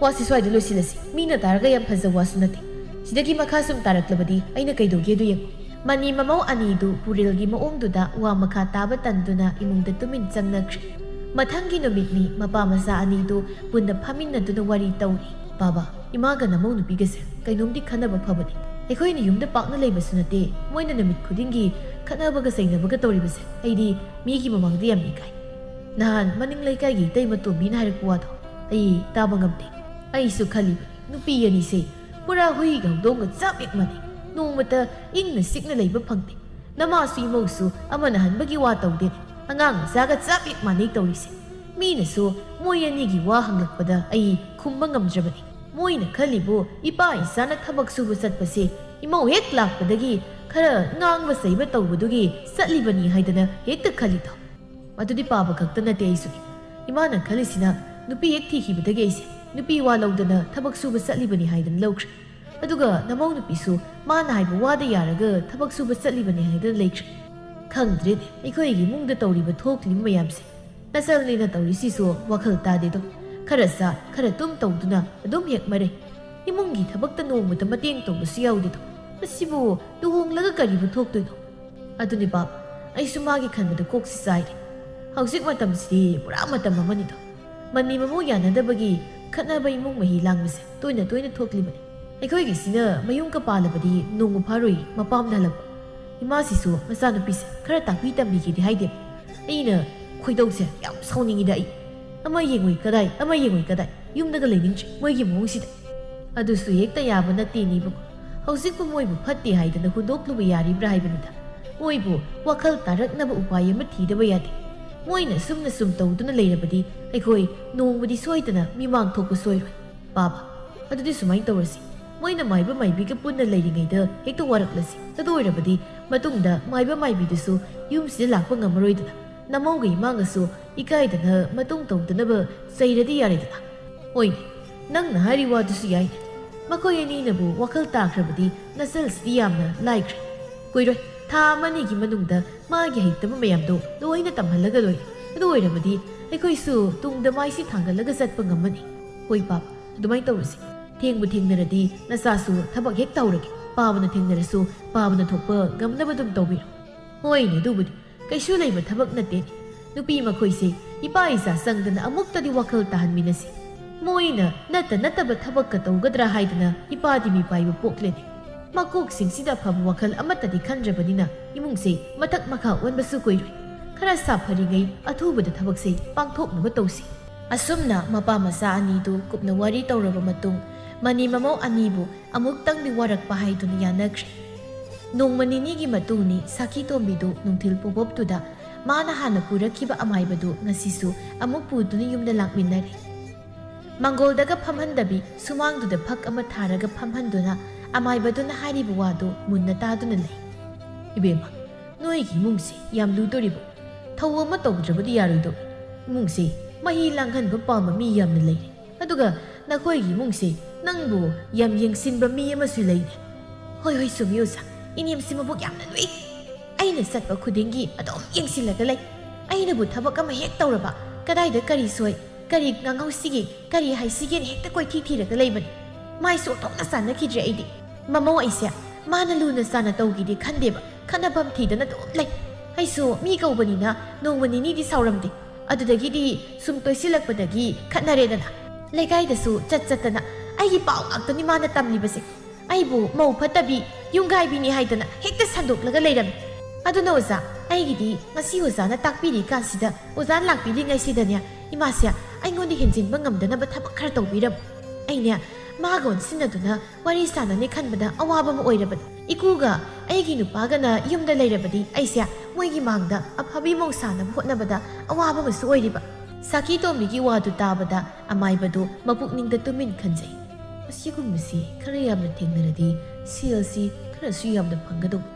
ꯋꯥꯁꯤ ꯁ꯭ꯋꯥꯏꯗ ꯂꯣꯏꯁꯤꯜꯂꯁꯤ꯫ ꯃꯤꯅ ꯇꯥꯔꯒ ꯌꯥꯝ ꯐꯖꯕ ꯋꯥꯁꯨ ꯅꯠꯇꯦ꯫ ꯁꯤꯗꯒꯤ ꯃꯈꯥ ꯁꯨꯝ ꯇꯥꯔꯛꯂꯕꯗꯤ ꯑꯩꯅ ꯀꯩꯗꯧꯒꯦꯗꯨ ꯌꯦꯡꯉꯨ꯫ ꯃꯅꯤ ꯃꯃꯧ ꯑꯅꯤꯗꯨ ꯄꯨꯔꯦꯜꯒꯤ ꯃꯑꯣꯡꯗꯨꯗ ꯋꯥ ꯃꯈꯥ ꯇꯥꯕ ꯇꯟꯗꯨꯅ ꯏꯃꯨꯡꯗ ꯇꯨꯃꯤꯟ ꯆꯪꯅꯈ꯭ꯔꯦ꯫ ꯃꯊꯪꯒꯤ ꯅꯨꯃꯤꯠꯅꯤ ꯃꯄꯥ ꯃꯆꯥ ꯑꯅꯤꯗꯨ ꯄꯨꯟꯅ ꯐꯝꯃꯤꯟꯅꯗꯨꯅ ꯋꯥꯔꯤ ꯇꯧꯔꯤ꯫ ꯕꯥꯕꯥ, ꯏꯃꯥꯒ ꯅꯃꯧ ꯅꯨꯄꯤꯒꯁꯦ ꯀꯩꯅꯣꯝꯗꯤ ꯈꯟꯅꯕ ꯐꯕꯅꯤ꯫ ꯑꯩꯈꯣꯏꯅ ꯌꯨꯝꯗ ꯄꯥꯛꯅ ꯂꯩꯕꯁꯨ ꯅꯠꯇꯦ꯫ ꯃꯣꯏꯅ ꯅꯨꯃꯤꯠ ꯈꯨꯗꯤꯡꯒꯤ ꯈꯠꯅꯕꯒ ꯆꯩꯅꯕꯒ ꯇꯧꯔꯤꯕꯁꯦ ꯑꯩꯗꯤ ꯃꯤꯒꯤ ꯃꯃꯥꯡꯗ ꯌꯥꯝ ꯏꯀꯥꯏ꯫ ꯅꯍꯥꯟ ꯃꯅꯤꯡ ꯂꯩꯀꯥꯏꯒꯤ ꯏꯇꯩꯃ ꯇꯣꯝꯕꯤꯅ ꯍꯥꯏꯔꯛꯄ ꯋꯥꯗꯣ ꯑꯩ ꯇꯥꯕ ꯉꯝꯗꯦ꯫ ꯑꯩꯁꯨ ꯈꯜꯂꯤꯕꯅꯤ, ꯅꯨꯄꯤ ꯑꯅꯤꯁꯦ ꯄꯨꯔꯥ ꯍꯨꯏꯒ ꯍꯧꯗꯣꯡꯒ ꯆꯞ ꯍꯦꯛ ꯃꯥꯟꯅꯩ꯫ ꯅꯣꯡꯃꯇ ꯏꯪꯅ ꯆꯤꯛꯅ ꯂꯩꯕ ꯐꯪꯗꯦ꯫ ꯅꯃꯥꯁꯨ ꯏꯃꯧꯁꯨ ꯑꯃꯅ ꯍꯟꯕꯒꯤ ꯋꯥ ꯇꯧꯗꯦꯅꯦ꯫ ꯑꯉꯥꯡ ꯃꯆꯥꯒ ꯆꯞ ꯍꯦꯛ ꯃꯥꯟꯅꯩ ꯇꯧꯔꯤꯁꯦ꯫ ꯃꯤꯅꯁꯨ ꯃꯣꯏ ꯑꯅꯤꯒꯤ ꯋꯥ ꯍꯪꯂꯛꯄꯗ ꯑꯩ ꯈꯨꯝꯕ ꯉꯝꯗ꯭ꯔꯕꯅꯤ꯫ ꯃꯣꯏꯅ ꯈꯜꯂꯤꯕꯨ ꯏꯄꯥ ꯏꯆꯥꯅ ꯊꯕꯛ ꯁꯨꯕ ꯆꯠꯄꯁꯦ ꯏꯃꯧ ꯍꯦꯛ ꯂꯥꯛꯄꯗꯒꯤ ꯈꯔ ꯉꯥꯡꯕ ꯆꯩꯕ ꯇꯧꯕꯗꯨꯒꯤ ꯆꯠꯂꯤꯕꯅꯤ ꯍꯥꯏꯗꯅ ꯍꯦꯛꯇ ꯈꯜꯂꯤꯗꯣ꯫ ꯃꯗꯨꯗꯤ ꯄꯥꯕ ꯈꯛꯇ ꯅꯠꯇꯦ ꯑꯩꯁꯨꯅꯤ꯫ ꯏꯃꯥꯅ ꯈꯜꯂꯤꯁꯤꯅ ꯅꯨꯄꯤ ꯍꯦꯛ ꯊꯤꯈꯤꯕꯗꯒꯤ ꯑꯩꯁꯦ ꯅꯨꯄꯤ ꯋꯥ ꯂꯧꯗꯅ ꯊꯕꯛ ꯁꯨꯕ ꯆꯠꯂꯤꯕꯅꯤ ꯍꯥꯏꯗꯅ ꯂꯧꯈ꯭ꯔꯦ꯫ ꯑꯗꯨꯒ ꯅꯃꯧ ꯅꯨꯄꯤꯁꯨ ꯃꯥꯅ ꯍꯥꯏꯕ ꯋꯥꯗ ꯌꯥꯔꯒ ꯊꯕꯛ ꯁꯨꯕ ꯆꯠꯂꯤꯕꯅꯤ ꯍꯥꯏꯗꯅ ꯂꯩꯈ꯭ꯔꯦ꯫ ꯈꯪꯗ꯭ꯔꯦꯅꯦ, ꯑꯩꯈꯣꯏꯒꯤ ꯏꯃꯨꯡꯗ ꯇꯧꯔꯤꯕ ꯊꯣꯛꯂꯤꯕ ꯃꯌꯥꯝꯁꯦ꯫ ꯅꯆꯜꯅꯤꯅ ꯇꯧꯔꯤꯁꯤꯁꯨ ꯋꯥꯈꯜ ꯇꯥꯗꯦꯗꯣ꯫ ꯈꯔ ꯆꯥ, ꯈꯔ ꯇꯨꯝ ꯇꯧꯗꯨꯅ ꯑꯗꯨꯝ ꯍꯦꯛ ꯃꯔꯩ꯫ ꯏꯃꯨꯡꯒꯤ ꯊꯕꯛꯇ ꯅꯣꯡꯃꯇ ꯃꯇꯦꯡ ꯇꯧꯕꯁꯨ ꯌꯥꯎꯗꯦꯗꯣ꯫ ꯃꯁꯤꯕꯨ ꯂꯨꯍꯣꯡꯂꯒ ꯀꯔꯤꯕꯨ ꯊꯣꯛꯇꯣꯏꯅꯣ? ꯑꯗꯨꯅꯤ ꯄꯥꯕ, ꯑꯩꯁꯨ ꯃꯥꯒꯤ ꯈꯟꯕꯗ ꯀꯣꯛꯁꯤ ꯆꯥꯏꯔꯦ꯫ ꯍꯧꯖꯤꯛ ꯃꯇꯝꯁꯤꯗꯤ ꯄꯨꯔꯥ ꯃꯇꯝ ꯑꯃꯅꯤꯗꯣ꯫ ꯃꯅꯤ ꯃꯃꯧ ꯌꯥꯅꯗꯕꯒꯤ ꯈꯠꯅꯕ ꯏꯃꯨꯡ ꯃꯍꯤ ꯂꯥꯡꯕꯁꯦ ꯇꯣꯏꯅ ꯇꯣꯏꯅ ꯊꯣꯛꯂꯤꯕꯅꯤ꯫ ꯑꯩꯈꯣꯏꯒꯤꯁꯤꯅ ꯃꯌꯨꯝꯒ ꯄꯥꯜꯂꯕꯗꯤ ꯅꯣꯡꯃ ꯐꯥꯔꯣꯏ ꯃꯄꯥꯝꯗ ꯍꯜꯂꯛꯄ꯫ ꯏꯃꯥꯁꯤꯁꯨ ꯃꯆꯥꯅꯨꯄꯤꯁꯦ ꯈꯔ ꯇꯥꯛꯄꯤ ꯇꯝꯕꯤꯒꯦꯗꯤ ꯍꯥꯏꯗꯦ꯫ ꯑꯩꯅ ꯈꯣꯏꯗꯧꯁꯦ ꯌꯥꯝ ꯁꯥꯎꯅꯤꯡꯉꯤꯗ ꯑꯩ꯫ ꯑꯃ ꯌꯦꯡꯉꯨꯏ ꯀꯗꯥꯏ, ꯑꯃ ꯌꯦꯡꯉꯨꯏ ꯀꯗꯥꯏ, ꯌꯨꯝꯗꯒ ꯂꯩꯅꯤꯡꯗ꯭ꯔꯦ ꯃꯣꯏꯒꯤ ꯃꯑꯣꯡꯁꯤꯗ꯫ ꯑꯗꯨꯁꯨ ꯍꯦꯛꯇ ꯌꯥꯕ ꯅꯠꯇꯦꯅꯦ ꯏꯕꯨꯡꯉꯣ꯫ ꯍꯧꯖꯤꯛꯄꯨ ꯃꯣꯏꯕꯨ ꯐꯠꯇꯦ ꯍꯥꯏꯗꯅ ꯍꯨꯟꯗꯣꯛꯂꯨꯕ ꯌꯥꯔꯤꯕ꯭ꯔꯥ ꯍꯥꯏꯕꯅꯤꯗ꯫ ꯃꯣꯏꯕꯨ ꯋꯥꯈꯜ ꯇꯥꯔꯛꯅꯕ ꯎꯄꯥꯏ ꯑꯃ ꯊꯤꯗꯕ ꯌꯥꯗꯦ꯫ ꯃꯣꯏꯅ ꯁꯨꯝꯅ ꯁꯨꯝ ꯇꯧꯗꯨꯅ ꯂꯩꯔꯕꯗꯤ ꯑꯩꯈꯣꯏ ꯅꯣꯡꯃꯗꯤ ꯁꯣꯏꯗꯅ ꯃꯤꯃꯥꯡ ꯊꯣꯛꯄ ꯁꯣꯏꯔꯣꯏ꯫ ꯄꯥꯕ, ꯑꯗꯨꯗꯤ ꯁꯨꯃꯥꯏꯅ ꯇꯧꯔꯁꯤ, ꯃꯣꯏꯅ ꯃꯥꯏꯕ ꯃꯥꯏꯕꯤꯒ ꯄꯨꯟꯅ ꯂꯩꯔꯤꯉꯩꯗ ꯍꯦꯛꯇ ꯋꯥꯔꯛꯂꯁꯤ꯫ ꯑꯗꯨ ꯑꯣꯏꯔꯕꯗꯤ ꯃꯇꯨꯡꯗ ꯃꯥꯏꯕ ꯃꯥꯏꯕꯤꯗꯨꯁꯨ ꯌꯨꯝꯁꯤꯗ ꯂꯥꯛꯄ ꯉꯝꯃꯔꯣꯏꯗꯅ꯫ ꯅꯃꯧꯒ ꯏꯃꯥꯒꯁꯨ ꯏꯀꯥꯏꯗꯅ ꯃꯇꯨꯡ ꯇꯧꯗꯅꯕ ꯆꯩꯔꯗꯤ ꯌꯥꯔꯦꯗꯅ꯫ ꯍꯣꯏꯅꯦ, ꯅꯪꯅ ꯍꯥꯏꯔꯤ ꯋꯥꯗꯨꯁꯨ ꯌꯥꯏꯅꯦ꯫ ꯃꯈꯣꯏ ꯑꯅꯤꯅꯕꯨ ꯋꯥꯈꯜ ꯇꯥꯈ꯭ꯔꯕꯗꯤ ꯅꯆꯜꯁꯤꯗꯤ ꯌꯥꯝꯅ ꯂꯥꯏꯈ꯭ꯔꯦ꯫ ꯀꯨꯏꯔꯣꯏ, ꯊꯥ ꯑꯃꯅꯤꯒꯤ ꯃꯅꯨꯡꯗ ꯃꯥꯒꯤ ꯍꯩꯇꯕ ꯃꯌꯥꯝꯗꯣ ꯂꯣꯏꯅ ꯇꯝꯍꯜꯂꯒ ꯂꯣꯏꯔꯦ꯫ ꯑꯗꯨ ꯑꯣꯏꯔꯕꯗꯤ ꯑꯩꯈꯣꯏꯁꯨ ꯇꯨꯡꯗ ꯃꯥꯏꯁꯤ ꯊꯥꯡꯒꯠꯂꯒ ꯆꯠꯄ ꯉꯝꯃꯅꯤ꯫ ꯍꯣꯏ ꯄꯥꯕ, ꯑꯗꯨꯃꯥꯏꯅ ꯇꯧꯔꯁꯤ꯫ ꯊꯦꯡꯕꯨ ꯊꯦꯡꯅꯔꯗꯤ ꯅꯆꯥꯁꯨ ꯊꯕꯛ ꯍꯦꯛ ꯇꯧꯔꯒꯦ꯫ ꯄꯥꯕꯅ ꯊꯦꯡꯅꯔꯁꯨ ꯄꯥꯕꯅ ꯊꯣꯛꯄ ꯉꯝꯅꯕ ꯑꯗꯨꯝ ꯇꯧꯕꯤꯔꯣ꯫ ꯍꯣꯏꯅꯦ, ꯑꯗꯨꯕꯨꯗꯤ ꯀꯩꯁꯨ ꯂꯩꯕ ꯊꯕꯛ ꯅꯠꯇꯦꯅꯦ꯫ ꯅꯨꯄꯤ ꯃꯈꯣꯏꯁꯦ ꯏꯄꯥ ꯏꯆꯥ ꯆꯪꯗꯅ ꯑꯃꯨꯛꯇꯗꯤ ꯋꯥꯈꯜ ꯇꯥꯍꯟꯃꯤꯟꯅꯁꯤ꯫ ꯃꯣꯏꯅ ꯅꯠꯇ ꯅꯠꯇꯕ ꯊꯕꯛꯀ ꯇꯧꯒꯗ꯭ꯔꯥ ꯍꯥꯏꯗꯅ ꯏꯄꯥꯗꯤ ꯃꯤꯄꯥꯏꯕ ꯄꯣꯛꯂꯦꯅꯦ꯫ ꯃꯀꯣꯛꯁꯤꯡꯁꯤꯗ ꯑꯐꯕ ꯋꯥꯈꯜ ꯑꯃꯠꯇꯗꯤ ꯈꯟꯗ꯭ꯔꯕꯅꯤꯅ ꯏꯃꯨꯡꯁꯦ ꯃꯊꯛ ꯃꯈꯥ ꯑꯣꯟꯕꯁꯨ ꯀꯨꯏꯔꯣꯏ꯫ ꯈꯔ ꯁꯥꯐꯔꯤꯉꯩ ꯑꯊꯨꯕꯗ ꯊꯕꯛꯁꯦ ꯄꯥꯡꯊꯣꯛꯅꯕ ꯇꯧꯁꯤ꯫ ꯑꯁꯨꯝꯅ ꯃꯄꯥ ꯃꯆꯥ ꯑꯅꯤꯗꯨ ꯀꯨꯞꯅ ꯋꯥꯔꯤ ꯇꯧꯔꯕ ꯃꯇꯨꯡ ꯃꯅꯤ ꯃꯃꯧ ꯑꯅꯤꯕꯨ ꯑꯃꯨꯛꯇꯪꯗꯤ ꯋꯥꯔꯛꯄ ꯍꯥꯏꯗꯨꯅ ꯌꯥꯅꯈ꯭ꯔꯦ꯫ ꯅꯣꯡꯃ ꯅꯤꯅꯤꯒꯤ ꯃꯇꯨꯡꯅꯤ ꯁꯥꯈꯤ ꯇꯣꯝꯕꯤꯗꯨ ꯅꯨꯡꯊꯤꯜ ꯄꯨꯕꯣꯞꯇꯨꯗ ꯃꯥꯅ ꯍꯥꯟꯅ ꯄꯨꯔꯛꯈꯤꯕ ꯑꯃꯥꯏꯕꯗꯨ ꯉꯁꯤꯁꯨ ꯑꯃꯨꯛ ꯄꯨꯗꯨꯅ ꯌꯨꯝꯗ ꯂꯥꯛꯃꯤꯟꯅꯔꯦ꯫ ꯃꯥꯡꯒꯣꯜꯗꯒ ꯐꯝꯍꯟꯗꯕꯤ, ꯁꯨꯃꯥꯡꯗꯨꯗ ꯐꯛ ꯑꯃ ꯊꯥꯔꯒ ꯐꯝꯍꯟꯗꯨꯅ ꯑꯃꯥꯏꯕꯗꯨꯅ ꯍꯥꯏꯔꯤꯕ ꯋꯥꯗꯨ ꯃꯨꯟꯅ ꯇꯥꯗꯨꯅ ꯂꯩ꯫ "ꯏꯕꯦꯝꯃ, ꯅꯣꯏꯒꯤ ꯏꯃꯨꯡꯁꯦ ꯌꯥꯝ ꯂꯨꯗꯣꯔꯤꯕꯣ? ꯊꯧ ꯑꯃ ꯇꯧꯗ꯭ꯔꯕꯗꯤ ꯌꯥꯔꯣꯏꯗꯣ꯫ ꯏꯃꯨꯡꯁꯦ ꯃꯍꯤ ꯂꯥꯡꯍꯟꯕ ꯄꯥꯝꯕ ꯃꯤ ꯌꯥꯝꯅ ꯂꯩꯔꯦ꯫ ꯑꯗꯨꯒ ꯅꯈꯣꯏꯒꯤ ꯏꯃꯨꯡꯁꯦ ꯅꯪꯕꯨ ꯌꯥꯝ ꯌꯦꯡꯁꯤꯟꯕ ꯃꯤ ꯑꯃꯁꯨ ꯂꯩꯔꯦ꯫" "ꯍꯣꯏ, ꯍꯣꯏ, ꯆꯨꯝꯃꯤ ꯑꯣꯖꯥ꯫ ꯏꯅꯦꯝꯁꯤ ꯃꯕꯨꯛ ꯌꯥꯝꯅ ꯂꯨꯏ꯫ ꯑꯩꯅ ꯆꯠꯄ ꯈꯨꯗꯤꯡꯒꯤ ꯑꯗꯨꯝ ꯌꯦꯡꯁꯤꯜꯂꯒ ꯂꯩ꯫ ꯑꯩꯅꯕꯨ ꯊꯕꯛ ꯑꯃ ꯍꯦꯛ ꯇꯧꯔꯕ, ꯀꯗꯥꯏꯗ ꯀꯔꯤ ꯁꯣꯏ, ꯀꯔꯤ ꯉꯥꯡꯍꯧꯁꯤꯒꯦ, ꯀꯔꯤ ꯍꯥꯏꯁꯤꯒꯦꯅ ꯍꯦꯛꯇ ꯀꯣꯏꯊꯤ ꯊꯤꯔꯒ ꯂꯩꯕꯅꯤ꯫ ꯃꯥꯏꯁꯨ ꯑꯣꯟꯊꯣꯛꯅ ꯆꯥꯟꯅꯈꯤꯗ꯭ꯔꯦ ꯑꯩꯗꯤ꯫ ꯃꯃꯧ ꯑꯩꯁꯦ ꯃꯥꯅ ꯂꯨꯅ ꯆꯥꯅ ꯇꯧꯒꯦꯗꯤ ꯈꯟꯗꯦꯕ, ꯈꯠꯅꯐꯝ ꯊꯤꯗꯅ ꯑꯗꯨꯝ ꯂꯩ꯫ ꯑꯩꯁꯨ ꯃꯤ ꯀꯧꯕꯅꯤꯅ ꯅꯣꯡꯃ ꯅꯤꯅꯤꯗꯤ ꯁꯥꯎꯔꯝꯗꯦ꯫ ꯑꯗꯨꯗꯒꯤꯗꯤ ꯁꯨꯝ ꯇꯣꯏꯁꯤꯜꯂꯛꯄꯗꯒꯤ ꯈꯠꯅꯔꯦꯗꯅ꯫ ꯂꯩꯀꯥꯏꯗꯁꯨ ꯆꯠ ꯆꯠꯇꯅ ꯑꯩꯒꯤ ꯄꯥꯎ ꯉꯥꯛꯇꯅꯤ ꯃꯥꯅ ꯇꯝꯂꯤꯕꯁꯦ꯫ ꯑꯩꯕꯨ ꯃꯧ ꯐꯠꯇꯕꯤ, ꯌꯨꯝꯒꯥꯏꯕꯤꯅꯤ ꯍꯥꯏꯗꯅ ꯍꯦꯛꯇ ꯁꯟꯗꯣꯛꯂꯒ ꯂꯩꯔꯝꯃꯤ꯫ ꯑꯗꯨꯅ ꯑꯣꯖꯥ, ꯑꯩꯒꯤꯗꯤ ꯉꯁꯤ ꯑꯣꯖꯥꯅ ꯇꯥꯛꯄꯤꯔꯤ ꯀꯥꯟꯁꯤꯗ, ꯑꯣꯖꯥꯅ ꯂꯥꯛꯄꯤꯔꯤꯉꯩꯁꯤꯗꯅꯦ, ꯏꯃꯥꯁꯦ ꯑꯩꯉꯣꯟꯗ ꯍꯦꯟꯖꯤꯟꯕ ꯉꯝꯗꯅꯕ ꯊꯕꯛ ꯈꯔ ꯇꯧꯕꯤꯔꯝꯃꯨ꯫ ꯑꯩꯅꯦ ꯃꯥꯒ ꯑꯣꯟꯁꯤꯟꯅꯗꯨꯅ ꯋꯥꯔꯤ ꯁꯥꯟꯅꯅꯤ ꯈꯟꯕꯗ ꯑꯋꯥꯕ ꯑꯃ ꯑꯣꯏꯔꯕꯅꯤ꯫ ꯏꯀꯨꯒ ꯑꯩꯒꯤ ꯅꯨꯄꯥꯒꯅ ꯌꯨꯝꯗ ꯂꯩꯔꯕꯗꯤ ꯑꯩꯁꯦ ꯃꯣꯏꯒꯤ ꯃꯥꯡꯗ ꯑꯐꯕꯤ ꯃꯧ ꯁꯥꯅꯕ ꯍꯣꯠꯅꯕꯗ ꯑꯋꯥꯕ ꯑꯃꯁꯨ ꯑꯣꯏꯔꯤꯕ꯫" ꯁꯥꯈꯤ ꯇꯣꯝꯕꯤꯒꯤ ꯋꯥꯗꯨ ꯇꯥꯕꯗ ꯑꯃꯥꯏꯕꯗꯨ ꯃꯄꯨꯛꯅꯤꯡꯗ ꯇꯨꯃꯤꯟ ꯈꯟꯖꯩ꯫ "ꯑꯁꯤꯒꯨꯝꯕꯁꯤ ꯈꯔ ꯌꯥꯝꯅ ꯊꯦꯡꯅꯔꯗꯤ ꯁꯦꯜꯁꯤ ꯈꯔꯁꯨ ꯌꯥꯝꯅ ꯐꯪꯒꯗꯧꯕ꯫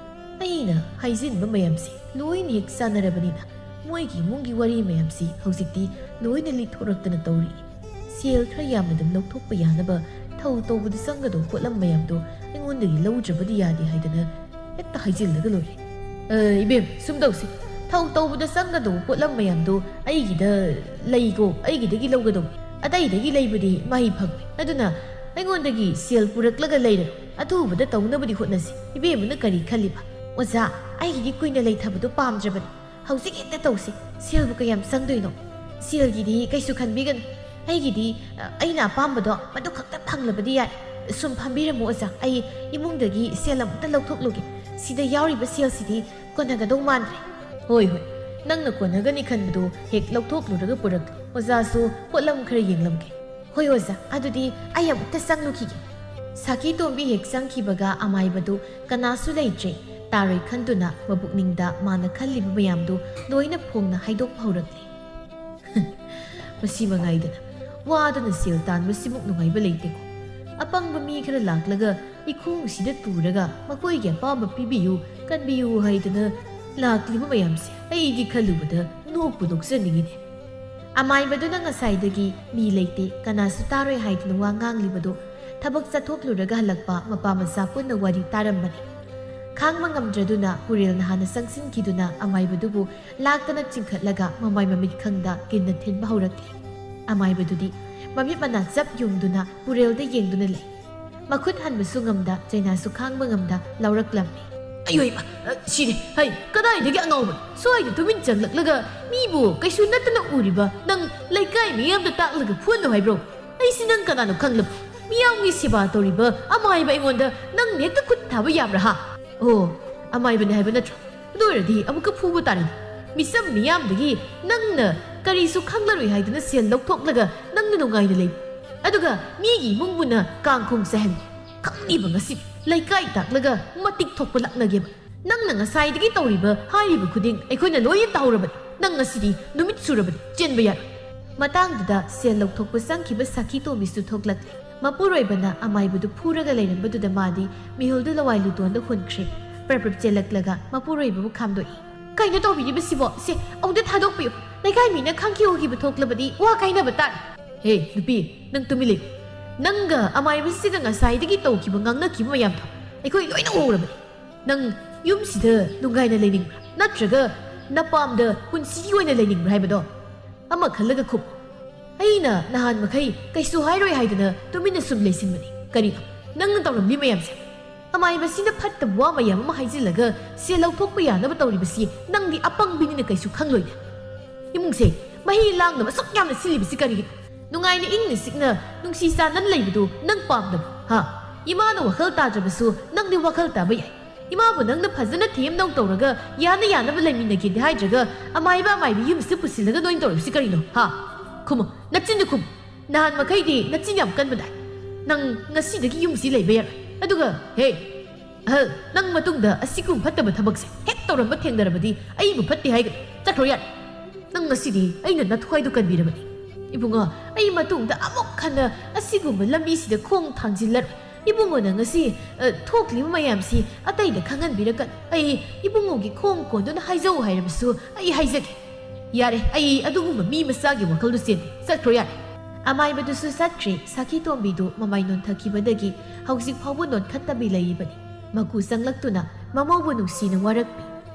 ꯑꯩꯅ ꯍꯥꯏꯖꯤꯟꯕ ꯃꯌꯥꯝꯁꯤ ꯂꯣꯏꯅ ꯍꯦꯛ ꯆꯥꯟꯅꯔꯕꯅꯤꯅ ꯃꯣꯏꯒꯤ ꯏꯃꯨꯡꯒꯤ ꯋꯥꯔꯤ ꯃꯌꯥꯝꯁꯤ ꯍꯧꯖꯤꯛꯇꯤ ꯂꯣꯏꯅ ꯂꯤꯊꯣꯔꯛꯇꯅ ꯇꯧꯔꯤ꯫ ꯁꯦꯜ ꯈꯔ ꯌꯥꯝꯅ ꯑꯗꯨꯝ ꯂꯧꯊꯣꯛꯄ ꯌꯥꯅꯕ ꯊꯧ ꯇꯧꯕꯗ ꯆꯪꯒꯗꯧꯕ ꯄꯣꯠꯂꯝ ꯃꯌꯥꯝꯗꯣ ꯑꯩꯉꯣꯟꯗꯒꯤ ꯂꯧꯗ꯭ꯔꯕꯗꯤ ꯌꯥꯗꯦ ꯍꯥꯏꯗꯅ ꯍꯦꯛꯇ ꯍꯥꯏꯖꯤꯜꯂꯒ ꯂꯣꯏꯔꯦ꯫ ꯑ, ꯏꯕꯦꯝ, ꯁꯨꯝ ꯇꯧꯁꯤ꯫ ꯊꯧ ꯇꯧꯕꯗ ꯆꯪꯒꯗꯧꯕ ꯄꯣꯠꯂꯝ ꯃꯌꯥꯝꯗꯣ ꯑꯩꯒꯤꯗ ꯂꯩꯀꯣ, ꯑꯩꯒꯤꯗꯒꯤ ꯂꯧꯒꯗꯧꯕ꯫ ꯑꯇꯩꯗꯒꯤ ꯂꯩꯕꯗꯤ ꯃꯍꯩ ꯐꯪꯉꯣꯏ꯫ ꯑꯗꯨꯅ ꯑꯩꯉꯣꯟꯗꯒꯤ ꯁꯦꯜ ꯄꯨꯔꯛꯂꯒ ꯂꯩꯔꯅꯨ꯫ ꯑꯊꯨꯕꯗ ꯇꯧꯅꯕꯗꯤ ꯍꯣꯠꯅꯁꯤ꯫" "ꯏꯕꯦꯝꯃꯅ ꯀꯔꯤ ꯈꯜꯂꯤꯕ?" "ꯑꯣꯖꯥ, ꯑꯩꯒꯤꯗꯤ ꯀꯨꯏꯅ ꯂꯩꯊꯕꯗꯣ ꯄꯥꯝꯗ꯭ꯔꯕꯅꯤ꯫ ꯍꯧꯖꯤꯛ ꯍꯦꯛꯇ ꯇꯧꯁꯤ꯫ ꯁꯦꯜꯕꯨ ꯀꯌꯥꯝ ꯆꯪꯗꯣꯏꯅꯣ?" "ꯁꯦꯜꯒꯤꯗꯤ ꯀꯩꯁꯨ ꯈꯟꯕꯤꯒꯅꯨ꯫ ꯑꯩꯒꯤꯗꯤ, ꯑ, ꯑꯩꯅ ꯑꯄꯥꯝꯕꯗꯣ ꯃꯗꯨ ꯈꯛꯇ ꯐꯪꯂꯕꯗꯤ ꯌꯥꯏ꯫ ꯁꯨꯝ ꯐꯝꯕꯤꯔꯝꯃꯨ ꯑꯣꯖꯥ, ꯑꯩ ꯏꯃꯨꯡꯗꯒꯤ ꯁꯦꯜ ꯑꯃꯨꯛꯇ ꯂꯧꯊꯣꯛꯂꯨꯒꯦ꯫ ꯁꯤꯗ ꯌꯥꯎꯔꯤꯕ ꯁꯦꯜꯁꯤꯗꯤ ꯀꯣꯟꯅꯒꯗꯧ ꯃꯥꯟꯗ꯭ꯔꯦ꯫" "ꯍꯣꯏ, ꯍꯣꯏ, ꯅꯪꯅ ꯀꯣꯟꯅꯒꯅꯤ ꯈꯟꯕꯗꯨ ꯍꯦꯛ ꯂꯧꯊꯣꯛꯂꯨꯔꯒ ꯄꯨꯔꯛꯂꯨ꯫ ꯑꯣꯖꯥꯁꯨ ꯄꯣꯠꯂꯝ ꯈꯔ ꯌꯦꯡꯂꯝꯒꯦ꯫" "ꯍꯣꯏ ꯑꯣꯖꯥ, ꯑꯗꯨꯗꯤ ꯑꯩ ꯑꯃꯨꯛꯇ ꯆꯪꯂꯨꯈꯤꯒꯦ꯫" ꯁꯥꯈꯤ ꯇꯣꯝꯕꯤ ꯍꯦꯛ ꯆꯪꯈꯤꯕꯒ ꯑꯃꯥꯏꯕꯗꯨ ꯀꯅꯥꯁꯨ ꯂꯩꯇ꯭ꯔꯦ꯫ ꯇꯥꯔꯣꯏ ꯈꯟꯗꯨꯅ ꯃꯄꯨꯛꯅꯤꯡꯗ ꯃꯥꯅ ꯈꯜꯂꯤꯕ ꯃꯌꯥꯝꯗꯨ ꯂꯣꯏꯅ ꯐꯣꯡꯅ ꯍꯥꯏꯗꯣꯛꯄ ꯍꯧꯔꯛꯂꯦ꯫ "ꯃꯁꯤ ꯃꯉꯥꯏꯗꯅ ꯋꯥꯗꯅ ꯁꯦꯜ ꯇꯥꯟꯕꯁꯤꯃꯨꯛ ꯅꯨꯡꯉꯥꯏꯕ ꯂꯩꯇꯦꯀꯣ꯫ ꯑꯄꯪꯕ ꯃꯤ ꯈꯔ ꯂꯥꯛꯂꯒ ꯏꯈꯣꯡꯁꯤꯗ ꯇꯨꯔꯒ ꯃꯈꯣꯏꯒꯤ ꯑꯄꯥꯝꯕ ꯄꯤꯕꯤꯌꯨ, ꯀꯟꯕꯤꯌꯨ ꯍꯥꯏꯗꯅ ꯂꯥꯛꯂꯤꯕ ꯃꯌꯥꯝꯁꯦ ꯑꯩꯗꯤ ꯈꯜꯂꯨꯕꯗ ꯅꯣꯛꯄꯨ ꯅꯣꯛꯆꯅꯤꯡꯉꯤꯅꯦ꯫ ꯑꯃꯥꯏꯕꯗꯨꯅ ꯉꯁꯥꯏꯗꯒꯤ ꯃꯤ ꯂꯩꯇꯦ, ꯀꯅꯥꯁꯨ ꯇꯥꯔꯣꯏ ꯍꯥꯏꯗꯅ ꯋꯥ ꯉꯥꯡꯂꯤꯕꯗꯣ ꯊꯕꯛ ꯆꯠꯊꯣꯛꯂꯨꯔꯒ ꯍꯜꯂꯛꯄ ꯃꯄꯥ ꯃꯆꯥ ꯄꯨꯟꯅ ꯋꯥꯔꯤ ꯇꯥꯔꯝꯕꯅꯤ꯫ ꯈꯥꯡꯕ ꯉꯝꯗ꯭ꯔꯗꯨꯅ ꯄꯨꯔꯦꯜꯅ ꯍꯥꯟꯅ ꯆꯪꯁꯤꯟꯈꯤꯗꯨꯅ ꯑꯃꯥꯏꯕꯗꯨꯕꯨ ꯂꯥꯛꯇꯅ ꯆꯤꯡꯈꯠꯂꯒ ꯃꯃꯥꯏ ꯃꯃꯤꯠ ꯈꯪꯗ ꯀꯤꯟꯅ ꯊꯤꯟꯕ ꯍꯧꯔꯛꯂꯦ꯫ ꯑꯃꯥꯏꯕꯗꯨꯗꯤ ꯃꯃꯤꯠ ꯃꯅꯥ ꯆꯞ ꯌꯨꯡꯗꯨꯅ ꯄꯨꯔꯦꯜꯗ ꯌꯦꯡꯗꯨꯅ ꯂꯩ꯫ ꯃꯈꯨꯠ ꯍꯟꯕꯁꯨ ꯉꯝꯗ, ꯆꯩꯅꯥꯁꯨ ꯈꯥꯡꯕ ꯉꯝꯗ ꯂꯥꯎꯔꯛꯂꯝꯃꯤ꯫ "ꯑꯌꯣ ꯏꯃꯥ, ꯑ, ꯁꯤꯔꯦ꯫ ꯍꯩ, ꯀꯗꯥꯏꯗꯒꯤ ꯑꯉꯥꯎꯕ? ꯁ꯭ꯋꯥꯏꯗ ꯇꯨꯃꯤꯟ ꯆꯪꯂꯛꯂꯒ ꯃꯤꯕꯨ ꯀꯩꯁꯨ ꯅꯠꯇꯅ ꯎꯔꯤꯕ ꯅꯪ ꯂꯩꯀꯥꯏ ꯃꯤꯌꯥꯝꯗ ꯇꯥꯛꯂꯒ ꯐꯨꯍꯜꯂꯨ ꯍꯥꯏꯕ꯭ꯔꯣ? ꯑꯩꯁꯤ ꯅꯪ ꯀꯅꯥꯅꯣ ꯈꯪꯂꯕ? ꯃꯤꯌꯥꯝꯒꯤ ꯁꯦꯕꯥ ꯇꯧꯔꯤꯕ ꯑꯃꯥꯏꯕ ꯑꯩꯉꯣꯟꯗ ꯅꯪꯅ ꯍꯦꯛꯇ ꯈꯨꯠ ꯊꯥꯕ ꯌꯥꯕ꯭ꯔꯥ ꯍꯥ?" "ꯑꯣ, ꯑꯃꯥꯏꯕꯅꯦ ꯍꯥꯏꯕ ꯅꯠꯇ꯭ꯔꯣ? ꯑꯗꯨ ꯑꯣꯏꯔꯗꯤ ꯑꯃꯨꯛꯀ ꯐꯨꯕ ꯇꯥꯔꯦ꯫ ꯃꯤꯆꯝ ꯃꯤꯌꯥꯝꯗꯒꯤ ꯅꯪꯅ ꯀꯔꯤꯁꯨ ꯈꯪꯂꯔꯣꯏ ꯍꯥꯏꯗꯨꯅ ꯁꯦꯜ ꯂꯧꯊꯣꯛꯂꯒ ꯅꯪꯅ ꯅꯨꯡꯉꯥꯏꯅ ꯂꯩ꯫ ꯑꯗꯨꯒ ꯃꯤꯒꯤ ꯏꯃꯨꯡꯕꯨꯅ ꯀꯥꯡꯈꯣꯡ ꯆꯥꯏꯍꯜꯂꯤ꯫ ꯈꯪꯅꯤꯕ ꯉꯁꯤ ꯂꯩꯀꯥꯏ ꯇꯥꯛꯂꯒ ꯃꯇꯤꯛ ꯊꯣꯛꯄ ꯂꯥꯛꯅꯒꯦꯕ꯫ ꯅꯪꯅ ꯉꯁꯥꯏꯗꯒꯤ ꯇꯧꯔꯤꯕ ꯍꯥꯏꯔꯤꯕ ꯈꯨꯗꯤꯡ ꯑꯩꯈꯣꯏꯅ ꯂꯣꯏꯅ ꯇꯥꯍꯧꯔꯕꯅꯤ꯫ ꯅꯪ ꯉꯁꯤꯗꯤ ꯅꯨꯃꯤꯠ ꯁꯨꯔꯕꯅꯤ, ꯆꯦꯟꯕ ꯌꯥꯔꯣꯏ꯫" ꯃꯇꯥꯡꯗꯨꯗ ꯁꯦꯜ ꯂꯧꯊꯣꯛꯄ ꯆꯪꯈꯤꯕ ꯁꯥꯈꯤ ꯇꯣꯝꯕꯤꯁꯨ ꯊꯣꯛꯂꯛꯂꯦ꯫ ꯃꯄꯨꯔꯣꯏꯕꯅ ꯑꯃꯥꯏꯕꯗꯨ ꯐꯨꯔꯒ ꯂꯩꯔꯝꯕꯗꯨꯗ ꯃꯥꯗꯤ ꯃꯤꯍꯨꯜꯗꯨ ꯂꯋꯥꯏ ꯂꯨꯇꯣꯟꯗ ꯍꯨꯟꯈ꯭ꯔꯦ꯫ ꯄ꯭ꯔꯞ ꯄ꯭ꯔꯞ ꯆꯦꯜꯂꯛꯂꯒ ꯃꯄꯨꯔꯣꯏꯕꯕꯨ ꯈꯥꯝꯗꯣꯛꯏ꯫ "ꯀꯩꯅꯣ ꯇꯧꯕꯤꯔꯤꯕꯁꯤꯕꯣ? ꯁꯦ, ꯑꯃꯨꯛꯇ ꯊꯥꯗꯣꯛꯄꯤꯌꯨ꯫ ꯂꯩꯀꯥꯏ ꯃꯤꯅ ꯈꯪꯈꯤꯕ ꯎꯈꯤꯕ ꯊꯣꯛꯂꯕꯗꯤ ꯋꯥ ꯀꯥꯏꯅꯕ ꯇꯥꯔꯦ꯫" "ꯍꯦ, ꯅꯨꯄꯤ, ꯅꯪ ꯇꯨꯃꯤꯟ ꯂꯩꯌꯨ꯫ ꯅꯪꯒ ꯑꯃꯥꯏꯕꯁꯤꯒ ꯉꯁꯥꯏꯗꯒꯤ ꯇꯧꯈꯤꯕ ꯉꯥꯡꯅꯈꯤꯕ ꯃꯌꯥꯝꯗꯣ ꯑꯩꯈꯣꯏ ꯂꯣꯏꯅ ꯎꯔꯕꯅꯤ꯫ ꯅꯪ ꯌꯨꯝꯁꯤꯗ ꯅꯨꯡꯉꯥꯏꯅ ꯂꯩꯅꯤꯡꯕ꯭ꯔꯥ? ꯅꯠꯇ꯭ꯔꯒ ꯅꯄꯥꯝꯗ ꯄꯨꯟꯁꯤꯒꯤ ꯑꯣꯏꯅ ꯂꯩꯅꯤꯡꯕ꯭ꯔꯥ ꯍꯥꯏꯕꯗꯣ? ꯑꯃ ꯈꯜꯂꯒ ꯈꯨꯝꯃꯨ꯫ ꯑꯩꯅ ꯅꯍꯥꯟ ꯃꯈꯩ ꯀꯩꯁꯨ ꯍꯥꯏꯔꯣꯏ ꯍꯥꯏꯗꯅ ꯇꯨꯃꯤꯟꯅ ꯁꯨꯝ ꯂꯩꯁꯤꯟꯕꯅꯤ꯫ ꯀꯔꯤꯅꯣ ꯅꯪꯅ ꯇꯧꯔꯝꯂꯤ ꯃꯌꯥꯝꯁꯦ?" "ꯑꯃꯥꯏꯕꯁꯤꯅ ꯐꯠꯇꯕ ꯋꯥ ꯃꯌꯥꯝ ꯑꯃ ꯍꯥꯏꯖꯤꯜꯂꯒ ꯁꯦꯜ ꯂꯧꯊꯣꯛꯄ ꯌꯥꯅꯕ ꯇꯧꯔꯤꯕꯁꯤ ꯅꯪꯗꯤ ꯑꯄꯪꯕꯤꯅꯤꯅ ꯀꯩꯁꯨ ꯈꯪꯂꯣꯏꯗ꯫ ꯏꯃꯨꯡꯁꯦ ꯃꯍꯤ ꯂꯥꯡꯅꯕ ꯑꯁꯨꯛ ꯌꯥꯝꯅ ꯁꯤꯜꯂꯤꯕꯁꯤ ꯀꯔꯤꯒꯤꯅꯣ? ꯅꯨꯡꯉꯥꯏꯅ ꯏꯪꯅ ꯆꯤꯛꯅ ꯅꯨꯡꯁꯤ ꯆꯥꯟꯅꯅ ꯂꯩꯕꯗꯨ ꯅꯪ ꯄꯥꯝꯗꯕ꯭ꯔꯣ? ꯍꯥ? ꯏꯃꯥꯅ ꯋꯥꯈꯜ ꯇꯥꯗ꯭ꯔꯕꯁꯨ ꯅꯪꯗꯤ ꯋꯥꯈꯜ ꯇꯥꯕ ꯌꯥꯏ꯫ ꯏꯃꯥꯕꯨ ꯅꯪꯅ ꯐꯖꯅ ꯊꯦꯝꯗꯧ ꯇꯧꯔꯒ ꯌꯥꯅ ꯌꯥꯅꯕ ꯂꯩꯃꯤꯟꯅꯒꯦꯗꯤ ꯍꯥꯏꯗ꯭ꯔꯒ ꯑꯃꯥꯏꯕ ꯑꯃꯥꯏꯕꯤ ꯌꯨꯝꯁꯤꯗ ꯄꯨꯁꯤꯜꯂꯒ ꯅꯣꯏꯅ ꯇꯧꯔꯤꯕꯁꯤ ꯀꯔꯤꯅꯣ? ꯍꯥ? ꯈꯨꯝꯃꯨ, ꯅꯆꯤꯟꯗꯨ ꯈꯨꯝꯃꯨ꯫ ꯅꯍꯥꯟ ꯃꯈꯩꯗꯤ ꯅꯆꯤꯟ ꯌꯥꯝ ꯀꯟꯕꯗꯥꯏ꯫ ꯅꯪ ꯉꯁꯤꯗꯒꯤ ꯌꯨꯝꯁꯤ ꯂꯩꯕ ꯌꯥꯔꯣꯏ꯫ ꯑꯗꯨꯒ ꯍꯦ, ꯑꯍꯜ, ꯅꯪ ꯃꯇꯨꯡꯗ ꯑꯁꯤꯒꯨꯝꯕ ꯐꯠꯇꯕ ꯊꯕꯛꯁꯦ ꯍꯦꯛ ꯇꯧꯔꯝꯕ ꯊꯦꯡꯅꯔꯕꯗꯤ ꯑꯩꯕꯨ ꯐꯠꯇꯦ ꯍꯥꯏꯒꯅꯨ꯫ ꯆꯠꯈ꯭ꯔꯣ ꯌꯥꯔꯦ꯫ ꯅꯪ ꯉꯁꯤꯗꯤ ꯑꯩꯅ ꯅꯊ꯭ꯋꯥꯏꯗꯨ ꯀꯟꯕꯤꯔꯕꯅꯤ꯫ "ꯏꯕꯨꯡꯉꯣ, ꯑꯩ ꯃꯇꯨꯡꯗ ꯑꯃꯨꯛ ꯍꯟꯅ ꯑꯁꯤꯒꯨꯝꯕ ꯂꯝꯕꯤꯁꯤꯗ ꯈꯣꯡ ꯊꯥꯡꯖꯤꯜꯂꯔꯣꯏ꯫ ꯏꯕꯨꯡꯉꯣꯅ ꯉꯁꯤ, ꯑ, ꯊꯣꯛꯂꯤꯕ ꯃꯌꯥꯝꯁꯤ ꯑꯇꯩꯗ ꯈꯪꯍꯟꯕꯤꯔꯛꯀꯅꯨ꯫ ꯑꯩ ꯏꯕꯨꯡꯉꯣꯒꯤ ꯈꯣꯡ ꯀꯣꯟꯗꯨꯅ ꯍꯥꯏꯖꯧ ꯍꯥꯏꯔꯕꯁꯨ ꯑꯩ ꯍꯥꯏꯖꯒꯦ꯫ ꯌꯥꯔꯦ, ꯑꯩ ꯑꯗꯨꯒꯨꯝꯕ ꯃꯤ ꯃꯆꯥꯒꯤ ꯋꯥꯈꯜꯗꯨ ꯆꯦꯟꯗꯦ꯫ ꯆꯠꯈ꯭ꯔꯣ ꯌꯥꯔꯦ꯫" ꯑꯃꯥꯏꯕꯗꯨꯁꯨ ꯆꯠꯈ꯭ꯔꯦ꯫ ꯁꯥꯈꯤ ꯇꯣꯝꯕꯤꯗꯨ ꯃꯃꯥꯏ ꯅꯣꯟꯊꯈꯤꯕꯗꯒꯤ ꯍꯧꯖꯤꯛ ꯐꯥꯎꯕ ꯅꯣꯟꯈꯠꯇꯕꯤ ꯂꯩꯔꯤꯕꯅꯤ꯫ ꯃꯀꯨ ꯆꯪꯂꯛꯇꯨꯅ ꯃꯃꯧꯕꯨ ꯅꯨꯡꯁꯤꯅ ꯋꯥꯔꯛꯄꯤ꯫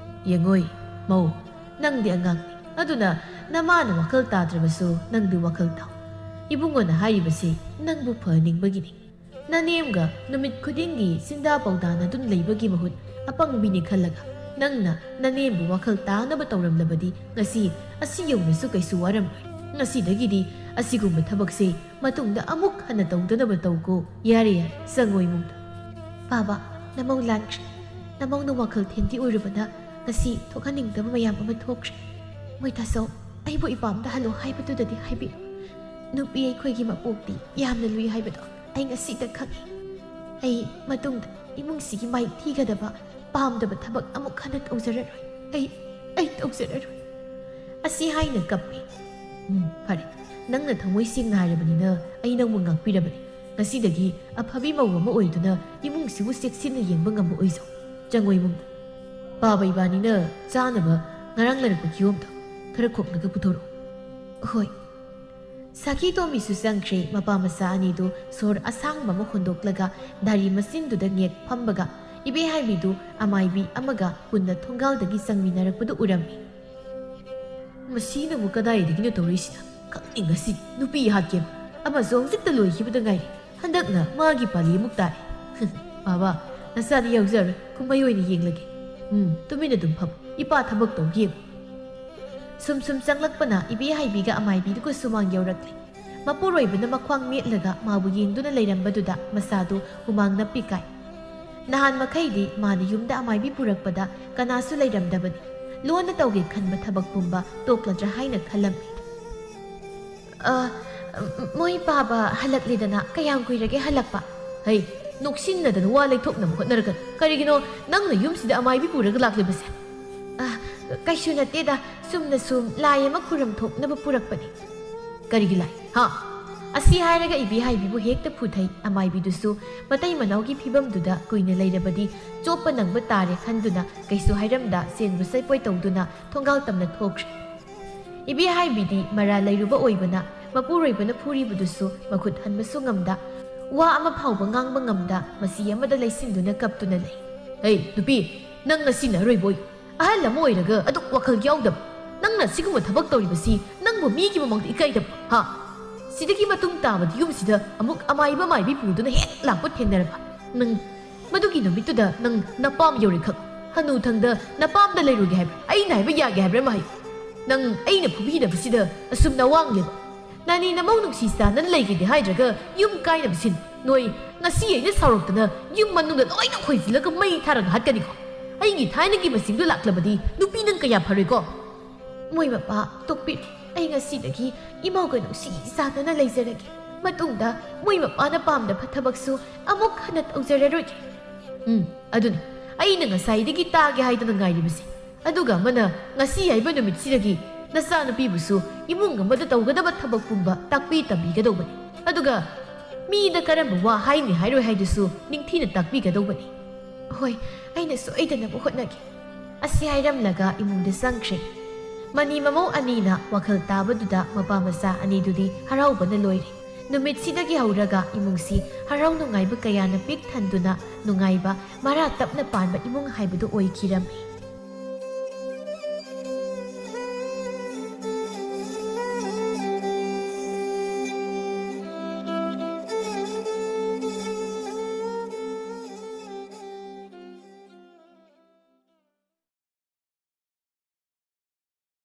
"ꯌꯦꯡꯉꯣꯏ, ꯃꯧ, ꯅꯪꯗꯤ ꯑꯉꯥꯡꯅꯤ꯫ ꯑꯗꯨꯅ ꯅꯃꯥꯅ ꯋꯥꯈꯜ ꯇꯥꯗ꯭ꯔꯕꯁꯨ ꯅꯪꯗꯤ ꯋꯥꯈꯜ ꯇꯥꯎ꯫ ꯏꯕꯨꯡꯉꯣꯅ ꯍꯥꯏꯔꯤꯕꯁꯤ ꯅꯪꯕꯨ ꯐꯍꯟꯅꯤꯡꯕꯒꯤꯅꯤ꯫ ꯅꯅꯦꯝꯒ ꯅꯨꯃꯤꯠ ꯈꯨꯗꯤꯡꯒꯤ ꯆꯤꯟꯗꯥ ꯄꯥꯎꯗꯥꯅꯗꯨꯅ ꯂꯩꯕꯒꯤ ꯃꯍꯨꯠ ꯑꯄꯪꯕꯤꯅꯤ ꯈꯜꯂꯒ ꯅꯪꯅ ꯅꯅꯦꯝꯕꯨ ꯋꯥꯈꯜ ꯇꯥꯅꯕ ꯇꯧꯔꯝꯂꯕꯗꯤ ꯉꯁꯤ ꯑꯁꯤ ꯌꯧꯅꯁꯨ ꯀꯩꯁꯨ ꯋꯥꯔꯝꯂꯣꯏ꯫ ꯉꯁꯤꯗꯒꯤꯗꯤ ꯑꯁꯤꯒꯨꯝꯕ ꯊꯕꯛꯁꯦ ꯃꯇꯨꯡꯗ ꯑꯃꯨꯛ ꯍꯟꯅ ꯇꯧꯗꯅꯕ ꯇꯧꯀꯣ꯫ ꯌꯥꯔꯦ, ꯌꯥꯔꯦ, ꯆꯪꯉꯣ ꯏꯃꯨꯡꯗ꯫" "ꯄꯥꯕ, ꯅꯃꯧ ꯂꯥꯟꯈ꯭ꯔꯦ꯫ ꯅꯃꯧꯅ ꯋꯥꯈꯜ ꯊꯦꯟꯗꯤ ꯑꯣꯏꯔꯨꯕꯅ ꯉꯁꯤ ꯊꯣꯛꯍꯟꯅꯤꯡꯗꯕ ꯃꯌꯥꯝ ꯑꯃ ꯊꯣꯛꯈ꯭ꯔꯦ꯫ ꯃꯣꯏ ꯇꯥꯆꯧ, ꯑꯩꯕꯨ ꯏꯄꯥꯝꯗ ꯍꯜꯂꯣ ꯍꯥꯏꯕꯗꯨꯗꯗꯤ ꯍꯥꯏꯕꯤꯌꯨ꯫ ꯅꯨꯄꯤ ꯑꯩꯈꯣꯏꯒꯤ ꯃꯄꯣꯛꯇꯤ ꯌꯥꯝꯅ ꯂꯨꯏ ꯍꯥꯏꯕꯗꯣ ꯑꯩ ꯉꯁꯤꯗ ꯈꯪꯉꯤ꯫ ꯑꯩ ꯃꯇꯨꯡꯗ ꯏꯃꯨꯡꯁꯤꯒꯤ ꯃꯥꯏ ꯊꯤꯒꯗꯕ ꯄꯥꯝꯗꯕ ꯊꯕꯛ ꯑꯃꯨꯛ ꯍꯟꯅ ꯇꯧꯖꯔꯔꯣꯏ꯫ ꯑꯩ, ꯑꯩ ꯇꯧꯖꯔꯔꯣꯏ꯫" ꯑꯁꯤ ꯍꯥꯏꯅ ꯀꯞꯄꯤ꯫ "ꯎꯝ, ꯐꯔꯦ꯫ ꯅꯪꯅ ꯊꯃꯣꯏ ꯁꯦꯡꯅ ꯍꯥꯏꯔꯕꯅꯤꯅ ꯑꯩ ꯅꯪꯕꯨ ꯉꯥꯛꯄꯤꯔꯕꯅꯤ꯫ ꯉꯁꯤꯗꯒꯤ ꯑꯐꯕꯤ ꯃꯧ ꯑꯃ ꯑꯣꯏꯗꯨꯅ ꯏꯃꯨꯡꯁꯤꯕꯨ ꯆꯦꯛꯁꯤꯟꯅ ꯌꯦꯡꯕ ꯉꯝꯕ ꯑꯣꯏꯖꯧ꯫ ꯆꯪꯉꯣ ꯏꯃꯨꯡꯗ꯫ ꯄꯥꯕ ꯏꯕꯥꯅꯤꯅ ꯆꯥꯅꯕ ꯉꯔꯥꯡ ꯂꯩꯔꯛꯄ ꯀꯤꯍꯣꯝꯗꯣ ꯈꯔ ꯈꯣꯛꯂꯒ ꯄꯨꯊꯣꯔꯛꯎ꯫" "ꯍꯣꯏ꯫" ꯁꯥꯈꯤ ꯇꯣꯝꯕꯤꯁꯨ ꯆꯪꯈ꯭ꯔꯦ꯫ ꯃꯄꯥ ꯃꯆꯥ ꯑꯅꯤꯗꯨ ꯁꯣꯔ ꯑꯁꯥꯡꯕ ꯑꯃ ꯍꯣꯟꯗꯣꯛꯂꯒ ꯗꯥꯔꯤ ꯃꯆꯤꯟꯗꯨꯗ ꯉꯦꯛ ꯐꯝꯕꯒ ꯏꯕꯦꯍꯥꯏꯕꯤꯗꯨ ꯑꯃꯥꯏꯕꯤ ꯑꯃꯒ ꯄꯨꯟꯅ ꯊꯣꯡꯒꯥꯜꯗꯒꯤ ꯆꯪꯃꯤꯟꯅꯔꯛꯄꯗꯨ ꯎꯔꯝꯃꯤ꯫ "ꯃꯁꯤꯅꯕꯨ ꯀꯗꯥꯏꯗꯒꯤꯅꯣ ꯇꯧꯔꯛꯏꯁꯤꯅ? ꯈꯪꯅꯤꯡ ꯉꯁꯤꯗꯤ꯫ ꯅꯨꯄꯤ ꯍꯥꯠꯀꯦꯕ ꯑꯃꯁꯨ ꯍꯧꯖꯤꯛꯇ ꯂꯣꯏꯈꯤꯕꯗ ꯉꯥꯏꯔꯤ꯫ ꯍꯟꯗꯛꯅ ꯃꯥꯒꯤ ꯄꯥꯂꯤ ꯑꯃꯨꯛ ꯇꯥꯔꯦ꯫" "ꯕꯥꯕꯥ, ꯅꯆꯥꯗꯤ ꯌꯥꯎꯖꯔꯣꯏ꯫ ꯀꯨꯝꯍꯩ ꯑꯣꯏꯅ ꯌꯦꯡꯂꯒꯦ꯫ ꯎꯝ, ꯇꯨꯃꯤꯟꯅ ꯑꯗꯨꯝ ꯐꯝ꯫ ꯏꯄꯥ ꯊꯕꯛ ꯇꯧꯒꯦꯕ꯫" ꯁꯨꯝ ꯁꯨꯝ ꯆꯪꯂꯛꯄꯅ ꯏꯕꯦꯍꯥꯏꯕꯤꯒ ꯑꯃꯥꯏꯕꯤꯗꯨꯒ ꯁꯨꯃꯥꯡ ꯌꯧꯔꯛꯂꯦ꯫ ꯃꯄꯨꯔꯣꯏꯕꯅ ꯃꯈ꯭ꯋꯥꯡ ꯃꯦꯠꯂꯒ ꯃꯥꯕꯨ ꯌꯦꯡꯗꯨꯅ ꯂꯩꯔꯝꯕꯗꯨꯗ ꯃꯆꯥꯗꯨ ꯍꯨꯃꯥꯡ ꯅꯞꯄꯤ ꯀꯥꯏ꯫ ꯅꯍꯥꯟ ꯃꯈꯩꯗꯤ ꯃꯥꯅ ꯌꯨꯝꯗ ꯑꯃꯥꯏꯕꯤ ꯄꯨꯔꯛꯄꯗ ꯀꯅꯥꯁꯨ ꯂꯩꯔꯝꯗꯕꯅꯤ꯫ ꯂꯣꯟꯅ ꯇꯧꯒꯦ ꯈꯟꯕ ꯊꯕꯛ ꯄꯨꯝꯕ ꯇꯣꯛꯂꯗ꯭ꯔꯥ ꯍꯥꯏꯅ ꯈꯜꯂꯝꯃꯤ꯫ "ꯑ, ꯃꯣꯏ ꯄꯥꯕ ꯍꯜꯂꯛꯂꯦꯗꯅ꯫ ꯀꯌꯥꯝ ꯀꯨꯏꯔꯒꯦ ꯍꯜꯂꯛꯄ?" "ꯍꯩ, ꯅꯣꯛꯁꯤꯟꯅꯗꯅ ꯋꯥ ꯂꯩꯊꯣꯛꯅꯕ ꯍꯣꯠꯅꯔꯒ ꯀꯔꯤꯒꯤꯅꯣ ꯅꯪꯅ ꯌꯨꯝꯁꯤꯗ ꯑꯃꯥꯏꯕꯤ ꯄꯨꯔꯒ ꯂꯥꯛꯂꯤꯕꯁꯦ?" "ꯑ, ꯀꯩꯁꯨ ꯅꯠꯇꯦꯗ, ꯆꯨꯝꯅ ꯁꯨꯝ ꯂꯥꯏ ꯑꯃ ꯈꯨꯔꯨꯝ ꯊꯣꯛꯅꯕ ꯄꯨꯔꯛꯄꯅꯤ꯫" "ꯀꯔꯤꯒꯤ ꯂꯥꯏ? ꯍꯥ?" ꯑꯁꯤ ꯍꯥꯏꯔꯒ ꯏꯕꯦꯍꯥꯏꯕꯤꯕꯨ ꯍꯦꯛꯇ ꯐꯨꯊꯩ꯫ ꯑꯃꯥꯏꯕꯤꯗꯨꯁꯨ ꯃꯇꯩ ꯃꯅꯥꯎꯒꯤ ꯐꯤꯕꯝꯗꯨꯗ ꯀꯨꯏꯅ ꯂꯩꯔꯕꯗꯤ ꯆꯣꯞꯄ ꯅꯪꯕ ꯇꯥꯔꯦ ꯈꯟꯗꯨꯅ ꯀꯩꯁꯨ ꯍꯥꯏꯔꯝꯗ ꯁꯦꯟꯕꯨ ꯁꯩꯄꯣꯏ ꯇꯧꯗꯨꯅ ꯊꯣꯡꯒꯥꯜ ꯇꯝꯅ ꯊꯣꯛꯈ꯭ꯔꯦ꯫ ꯏꯕꯦꯍꯥꯏꯕꯤꯗꯤ ꯃꯔꯥ ꯂꯩꯔꯨꯕ ꯑꯣꯏꯕꯅ ꯃꯄꯨꯔꯣꯏꯕꯅ ꯐꯨꯔꯤꯕꯗꯨꯁꯨ ꯃꯈꯨꯠ ꯍꯟꯕꯁꯨ ꯉꯝꯗ, ꯋꯥ ꯑꯃ ꯐꯥꯎꯕ ꯉꯥꯡꯕ ꯉꯝꯗ ꯃꯆꯤ ꯑꯃꯗ ꯂꯩꯁꯤꯟꯗꯨꯅ ꯀꯞꯇꯨꯅ ꯂꯩ꯫ "ꯍꯦ, ꯅꯨꯄꯤ, ꯅꯪ ꯉꯁꯤꯅ ꯑꯔꯣꯏꯕ ꯑꯣꯏ꯫ ꯑꯍꯜ ꯑꯃ ꯑꯣꯏꯔꯒ ꯑꯗꯨꯛ ꯋꯥꯈꯜ ꯌꯥꯎꯗꯕ꯫ ꯅꯪꯅ ꯁꯤꯒꯨꯝꯕ ꯊꯕꯛ ꯇꯧꯔꯤꯕꯁꯤ ꯅꯪꯕꯨ ꯃꯤꯒꯤ ꯃꯃꯥꯡꯗ ꯏꯀꯥꯏꯗꯕ, ꯍꯥ? ꯁꯤꯗꯒꯤ ꯃꯇꯨꯡ ꯇꯥꯕꯗꯤ ꯌꯨꯝꯁꯤꯗ ꯑꯃꯨꯛ ꯑꯃꯥꯏꯕ ꯃꯥꯏꯕꯤ ꯄꯨꯗꯨꯅ ꯍꯦꯛ ꯂꯥꯛꯄ ꯊꯦꯡꯅꯔꯕ ꯅꯪ, ꯃꯗꯨꯒꯤ ꯅꯨꯃꯤꯠꯇꯨꯗ ꯅꯪ ꯅꯄꯥꯝ ꯌꯧꯔꯦ ꯈꯪꯉꯨ꯫ ꯍꯅꯨꯊꯪꯗ ꯅꯄꯥꯝꯗ ꯂꯩꯔꯨꯒꯦ ꯍꯥꯏꯕ꯭ꯔꯥ? ꯑꯩꯅ ꯍꯥꯏꯕ ꯌꯥꯒꯦ ꯍꯥꯏꯕ꯭ꯔꯥ ꯑꯃ ꯍꯥꯏꯌꯨ꯫ ꯅꯪ ꯑꯩꯅ ꯐꯨꯕꯤꯗꯕꯁꯤꯗ ꯑꯁꯨꯝ ꯅꯋꯥꯡꯂꯦꯕ꯫ ꯅꯥꯅꯤ ꯅꯃꯧ ꯅꯨꯡꯁꯤ ꯆꯥꯟꯅꯅ ꯂꯩꯒꯦꯗꯤ ꯍꯥꯏꯗ꯭ꯔꯒ ꯌꯨꯝ ꯀꯥꯏꯅꯕ ꯁꯤꯟ꯫ ꯅꯣꯏ, ꯉꯁꯤ ꯑꯩꯅ ꯁꯥꯎꯔꯛꯇꯅ ꯌꯨꯝ ꯃꯅꯨꯡꯗ ꯂꯣꯏꯅ ꯈꯣꯏꯖꯤꯜꯂꯒ ꯃꯩ ꯊꯥꯔꯒ ꯍꯥꯠꯀꯅꯤꯀꯣ꯫ ꯑꯩꯒꯤ ꯊꯥꯏꯅꯒꯤ ꯃꯁꯤꯡꯗꯨ ꯂꯥꯛꯂꯕꯗꯤ ꯅꯨꯄꯤ ꯅꯪ ꯀꯌꯥ ꯐꯔꯣꯏꯀꯣ?" "ꯃꯣꯏ ꯃꯄꯥ, ꯇꯣꯛꯄꯤꯔꯣ꯫ ꯑꯩ ꯉꯁꯤꯗꯒꯤ ꯏꯃꯧꯒ ꯅꯨꯡꯁꯤ ꯆꯥꯟꯅꯅ ꯂꯩꯖꯔꯒꯦ꯫ ꯃꯇꯨꯡꯗ ꯃꯣꯏ ꯃꯄꯥꯅ ꯄꯥꯝꯗꯕ ꯊꯕꯛꯁꯨ ꯑꯃꯨꯛ ꯍꯟꯅ ꯇꯧꯖꯔꯔꯣꯏꯒꯦ꯫" ꯎꯝ, ꯑꯗꯨꯅꯤ ꯑꯩꯅ ꯉꯁꯥꯏꯗꯒꯤ ꯇꯥꯒꯦ ꯍꯥꯏꯗꯅ ꯉꯥꯏꯔꯤꯕꯁꯦ꯫ ꯑꯗꯨꯒ ꯑꯃꯅ ꯉꯁꯤ ꯍꯥꯏꯕ ꯅꯨꯃꯤꯠꯁꯤꯗꯒꯤ ꯅꯆꯥꯅꯨꯄꯤꯕꯨꯁꯨ ꯏꯃꯨꯡ ꯑꯃꯗ ꯇꯧꯒꯗꯕ ꯊꯕꯛ ꯄꯨꯝꯕ ꯇꯥꯛꯄꯤ ꯇꯝꯕꯤꯒꯗꯧꯕꯅꯤ꯫ ꯑꯗꯨꯒ ꯃꯤꯗ ꯀꯔꯝꯕ ꯋꯥ ꯍꯥꯏꯅꯤ ꯍꯥꯏꯔꯣꯏ ꯍꯥꯏꯗꯨꯁꯨ ꯅꯤꯡꯊꯤꯅ ꯇꯥꯛꯄꯤꯒꯗꯧꯕꯅꯤ꯫ "ꯍꯣꯏ, ꯑꯩꯅ ꯁꯣꯏꯗꯅꯕ ꯍꯣꯠꯅꯒꯦ꯫" ꯑꯁꯤ ꯍꯥꯏꯔꯝꯂꯒ ꯏꯃꯨꯡꯗ ꯆꯪꯈ꯭ꯔꯦ꯫ ꯃꯅꯤ ꯃꯃꯧ ꯑꯅꯤꯅ ꯋꯥꯈꯜ ꯇꯥꯕꯗꯨꯗ ꯃꯄꯥ ꯃꯆꯥ ꯑꯅꯤꯗꯨꯗꯤ ꯍꯔꯥꯎꯕꯅ ꯂꯣꯏꯔꯦ꯫ ꯅꯨꯃꯤꯠꯁꯤꯗꯒꯤ ꯍꯧꯔꯒ ꯏꯃꯨꯡꯁꯤ ꯍꯔꯥꯎ ꯅꯨꯡꯉꯥꯏꯕ ꯀꯌꯥꯅ ꯄꯤꯛ ꯊꯟꯗꯨꯅ ꯅꯨꯡꯉꯥꯏꯕ, ꯃꯔꯥ ꯇꯞꯅ ꯄꯥꯟꯕ ꯏꯃꯨꯡ ꯍꯥꯏꯕꯗꯨ ꯑꯣꯏꯈꯤꯔꯝꯃꯤ꯫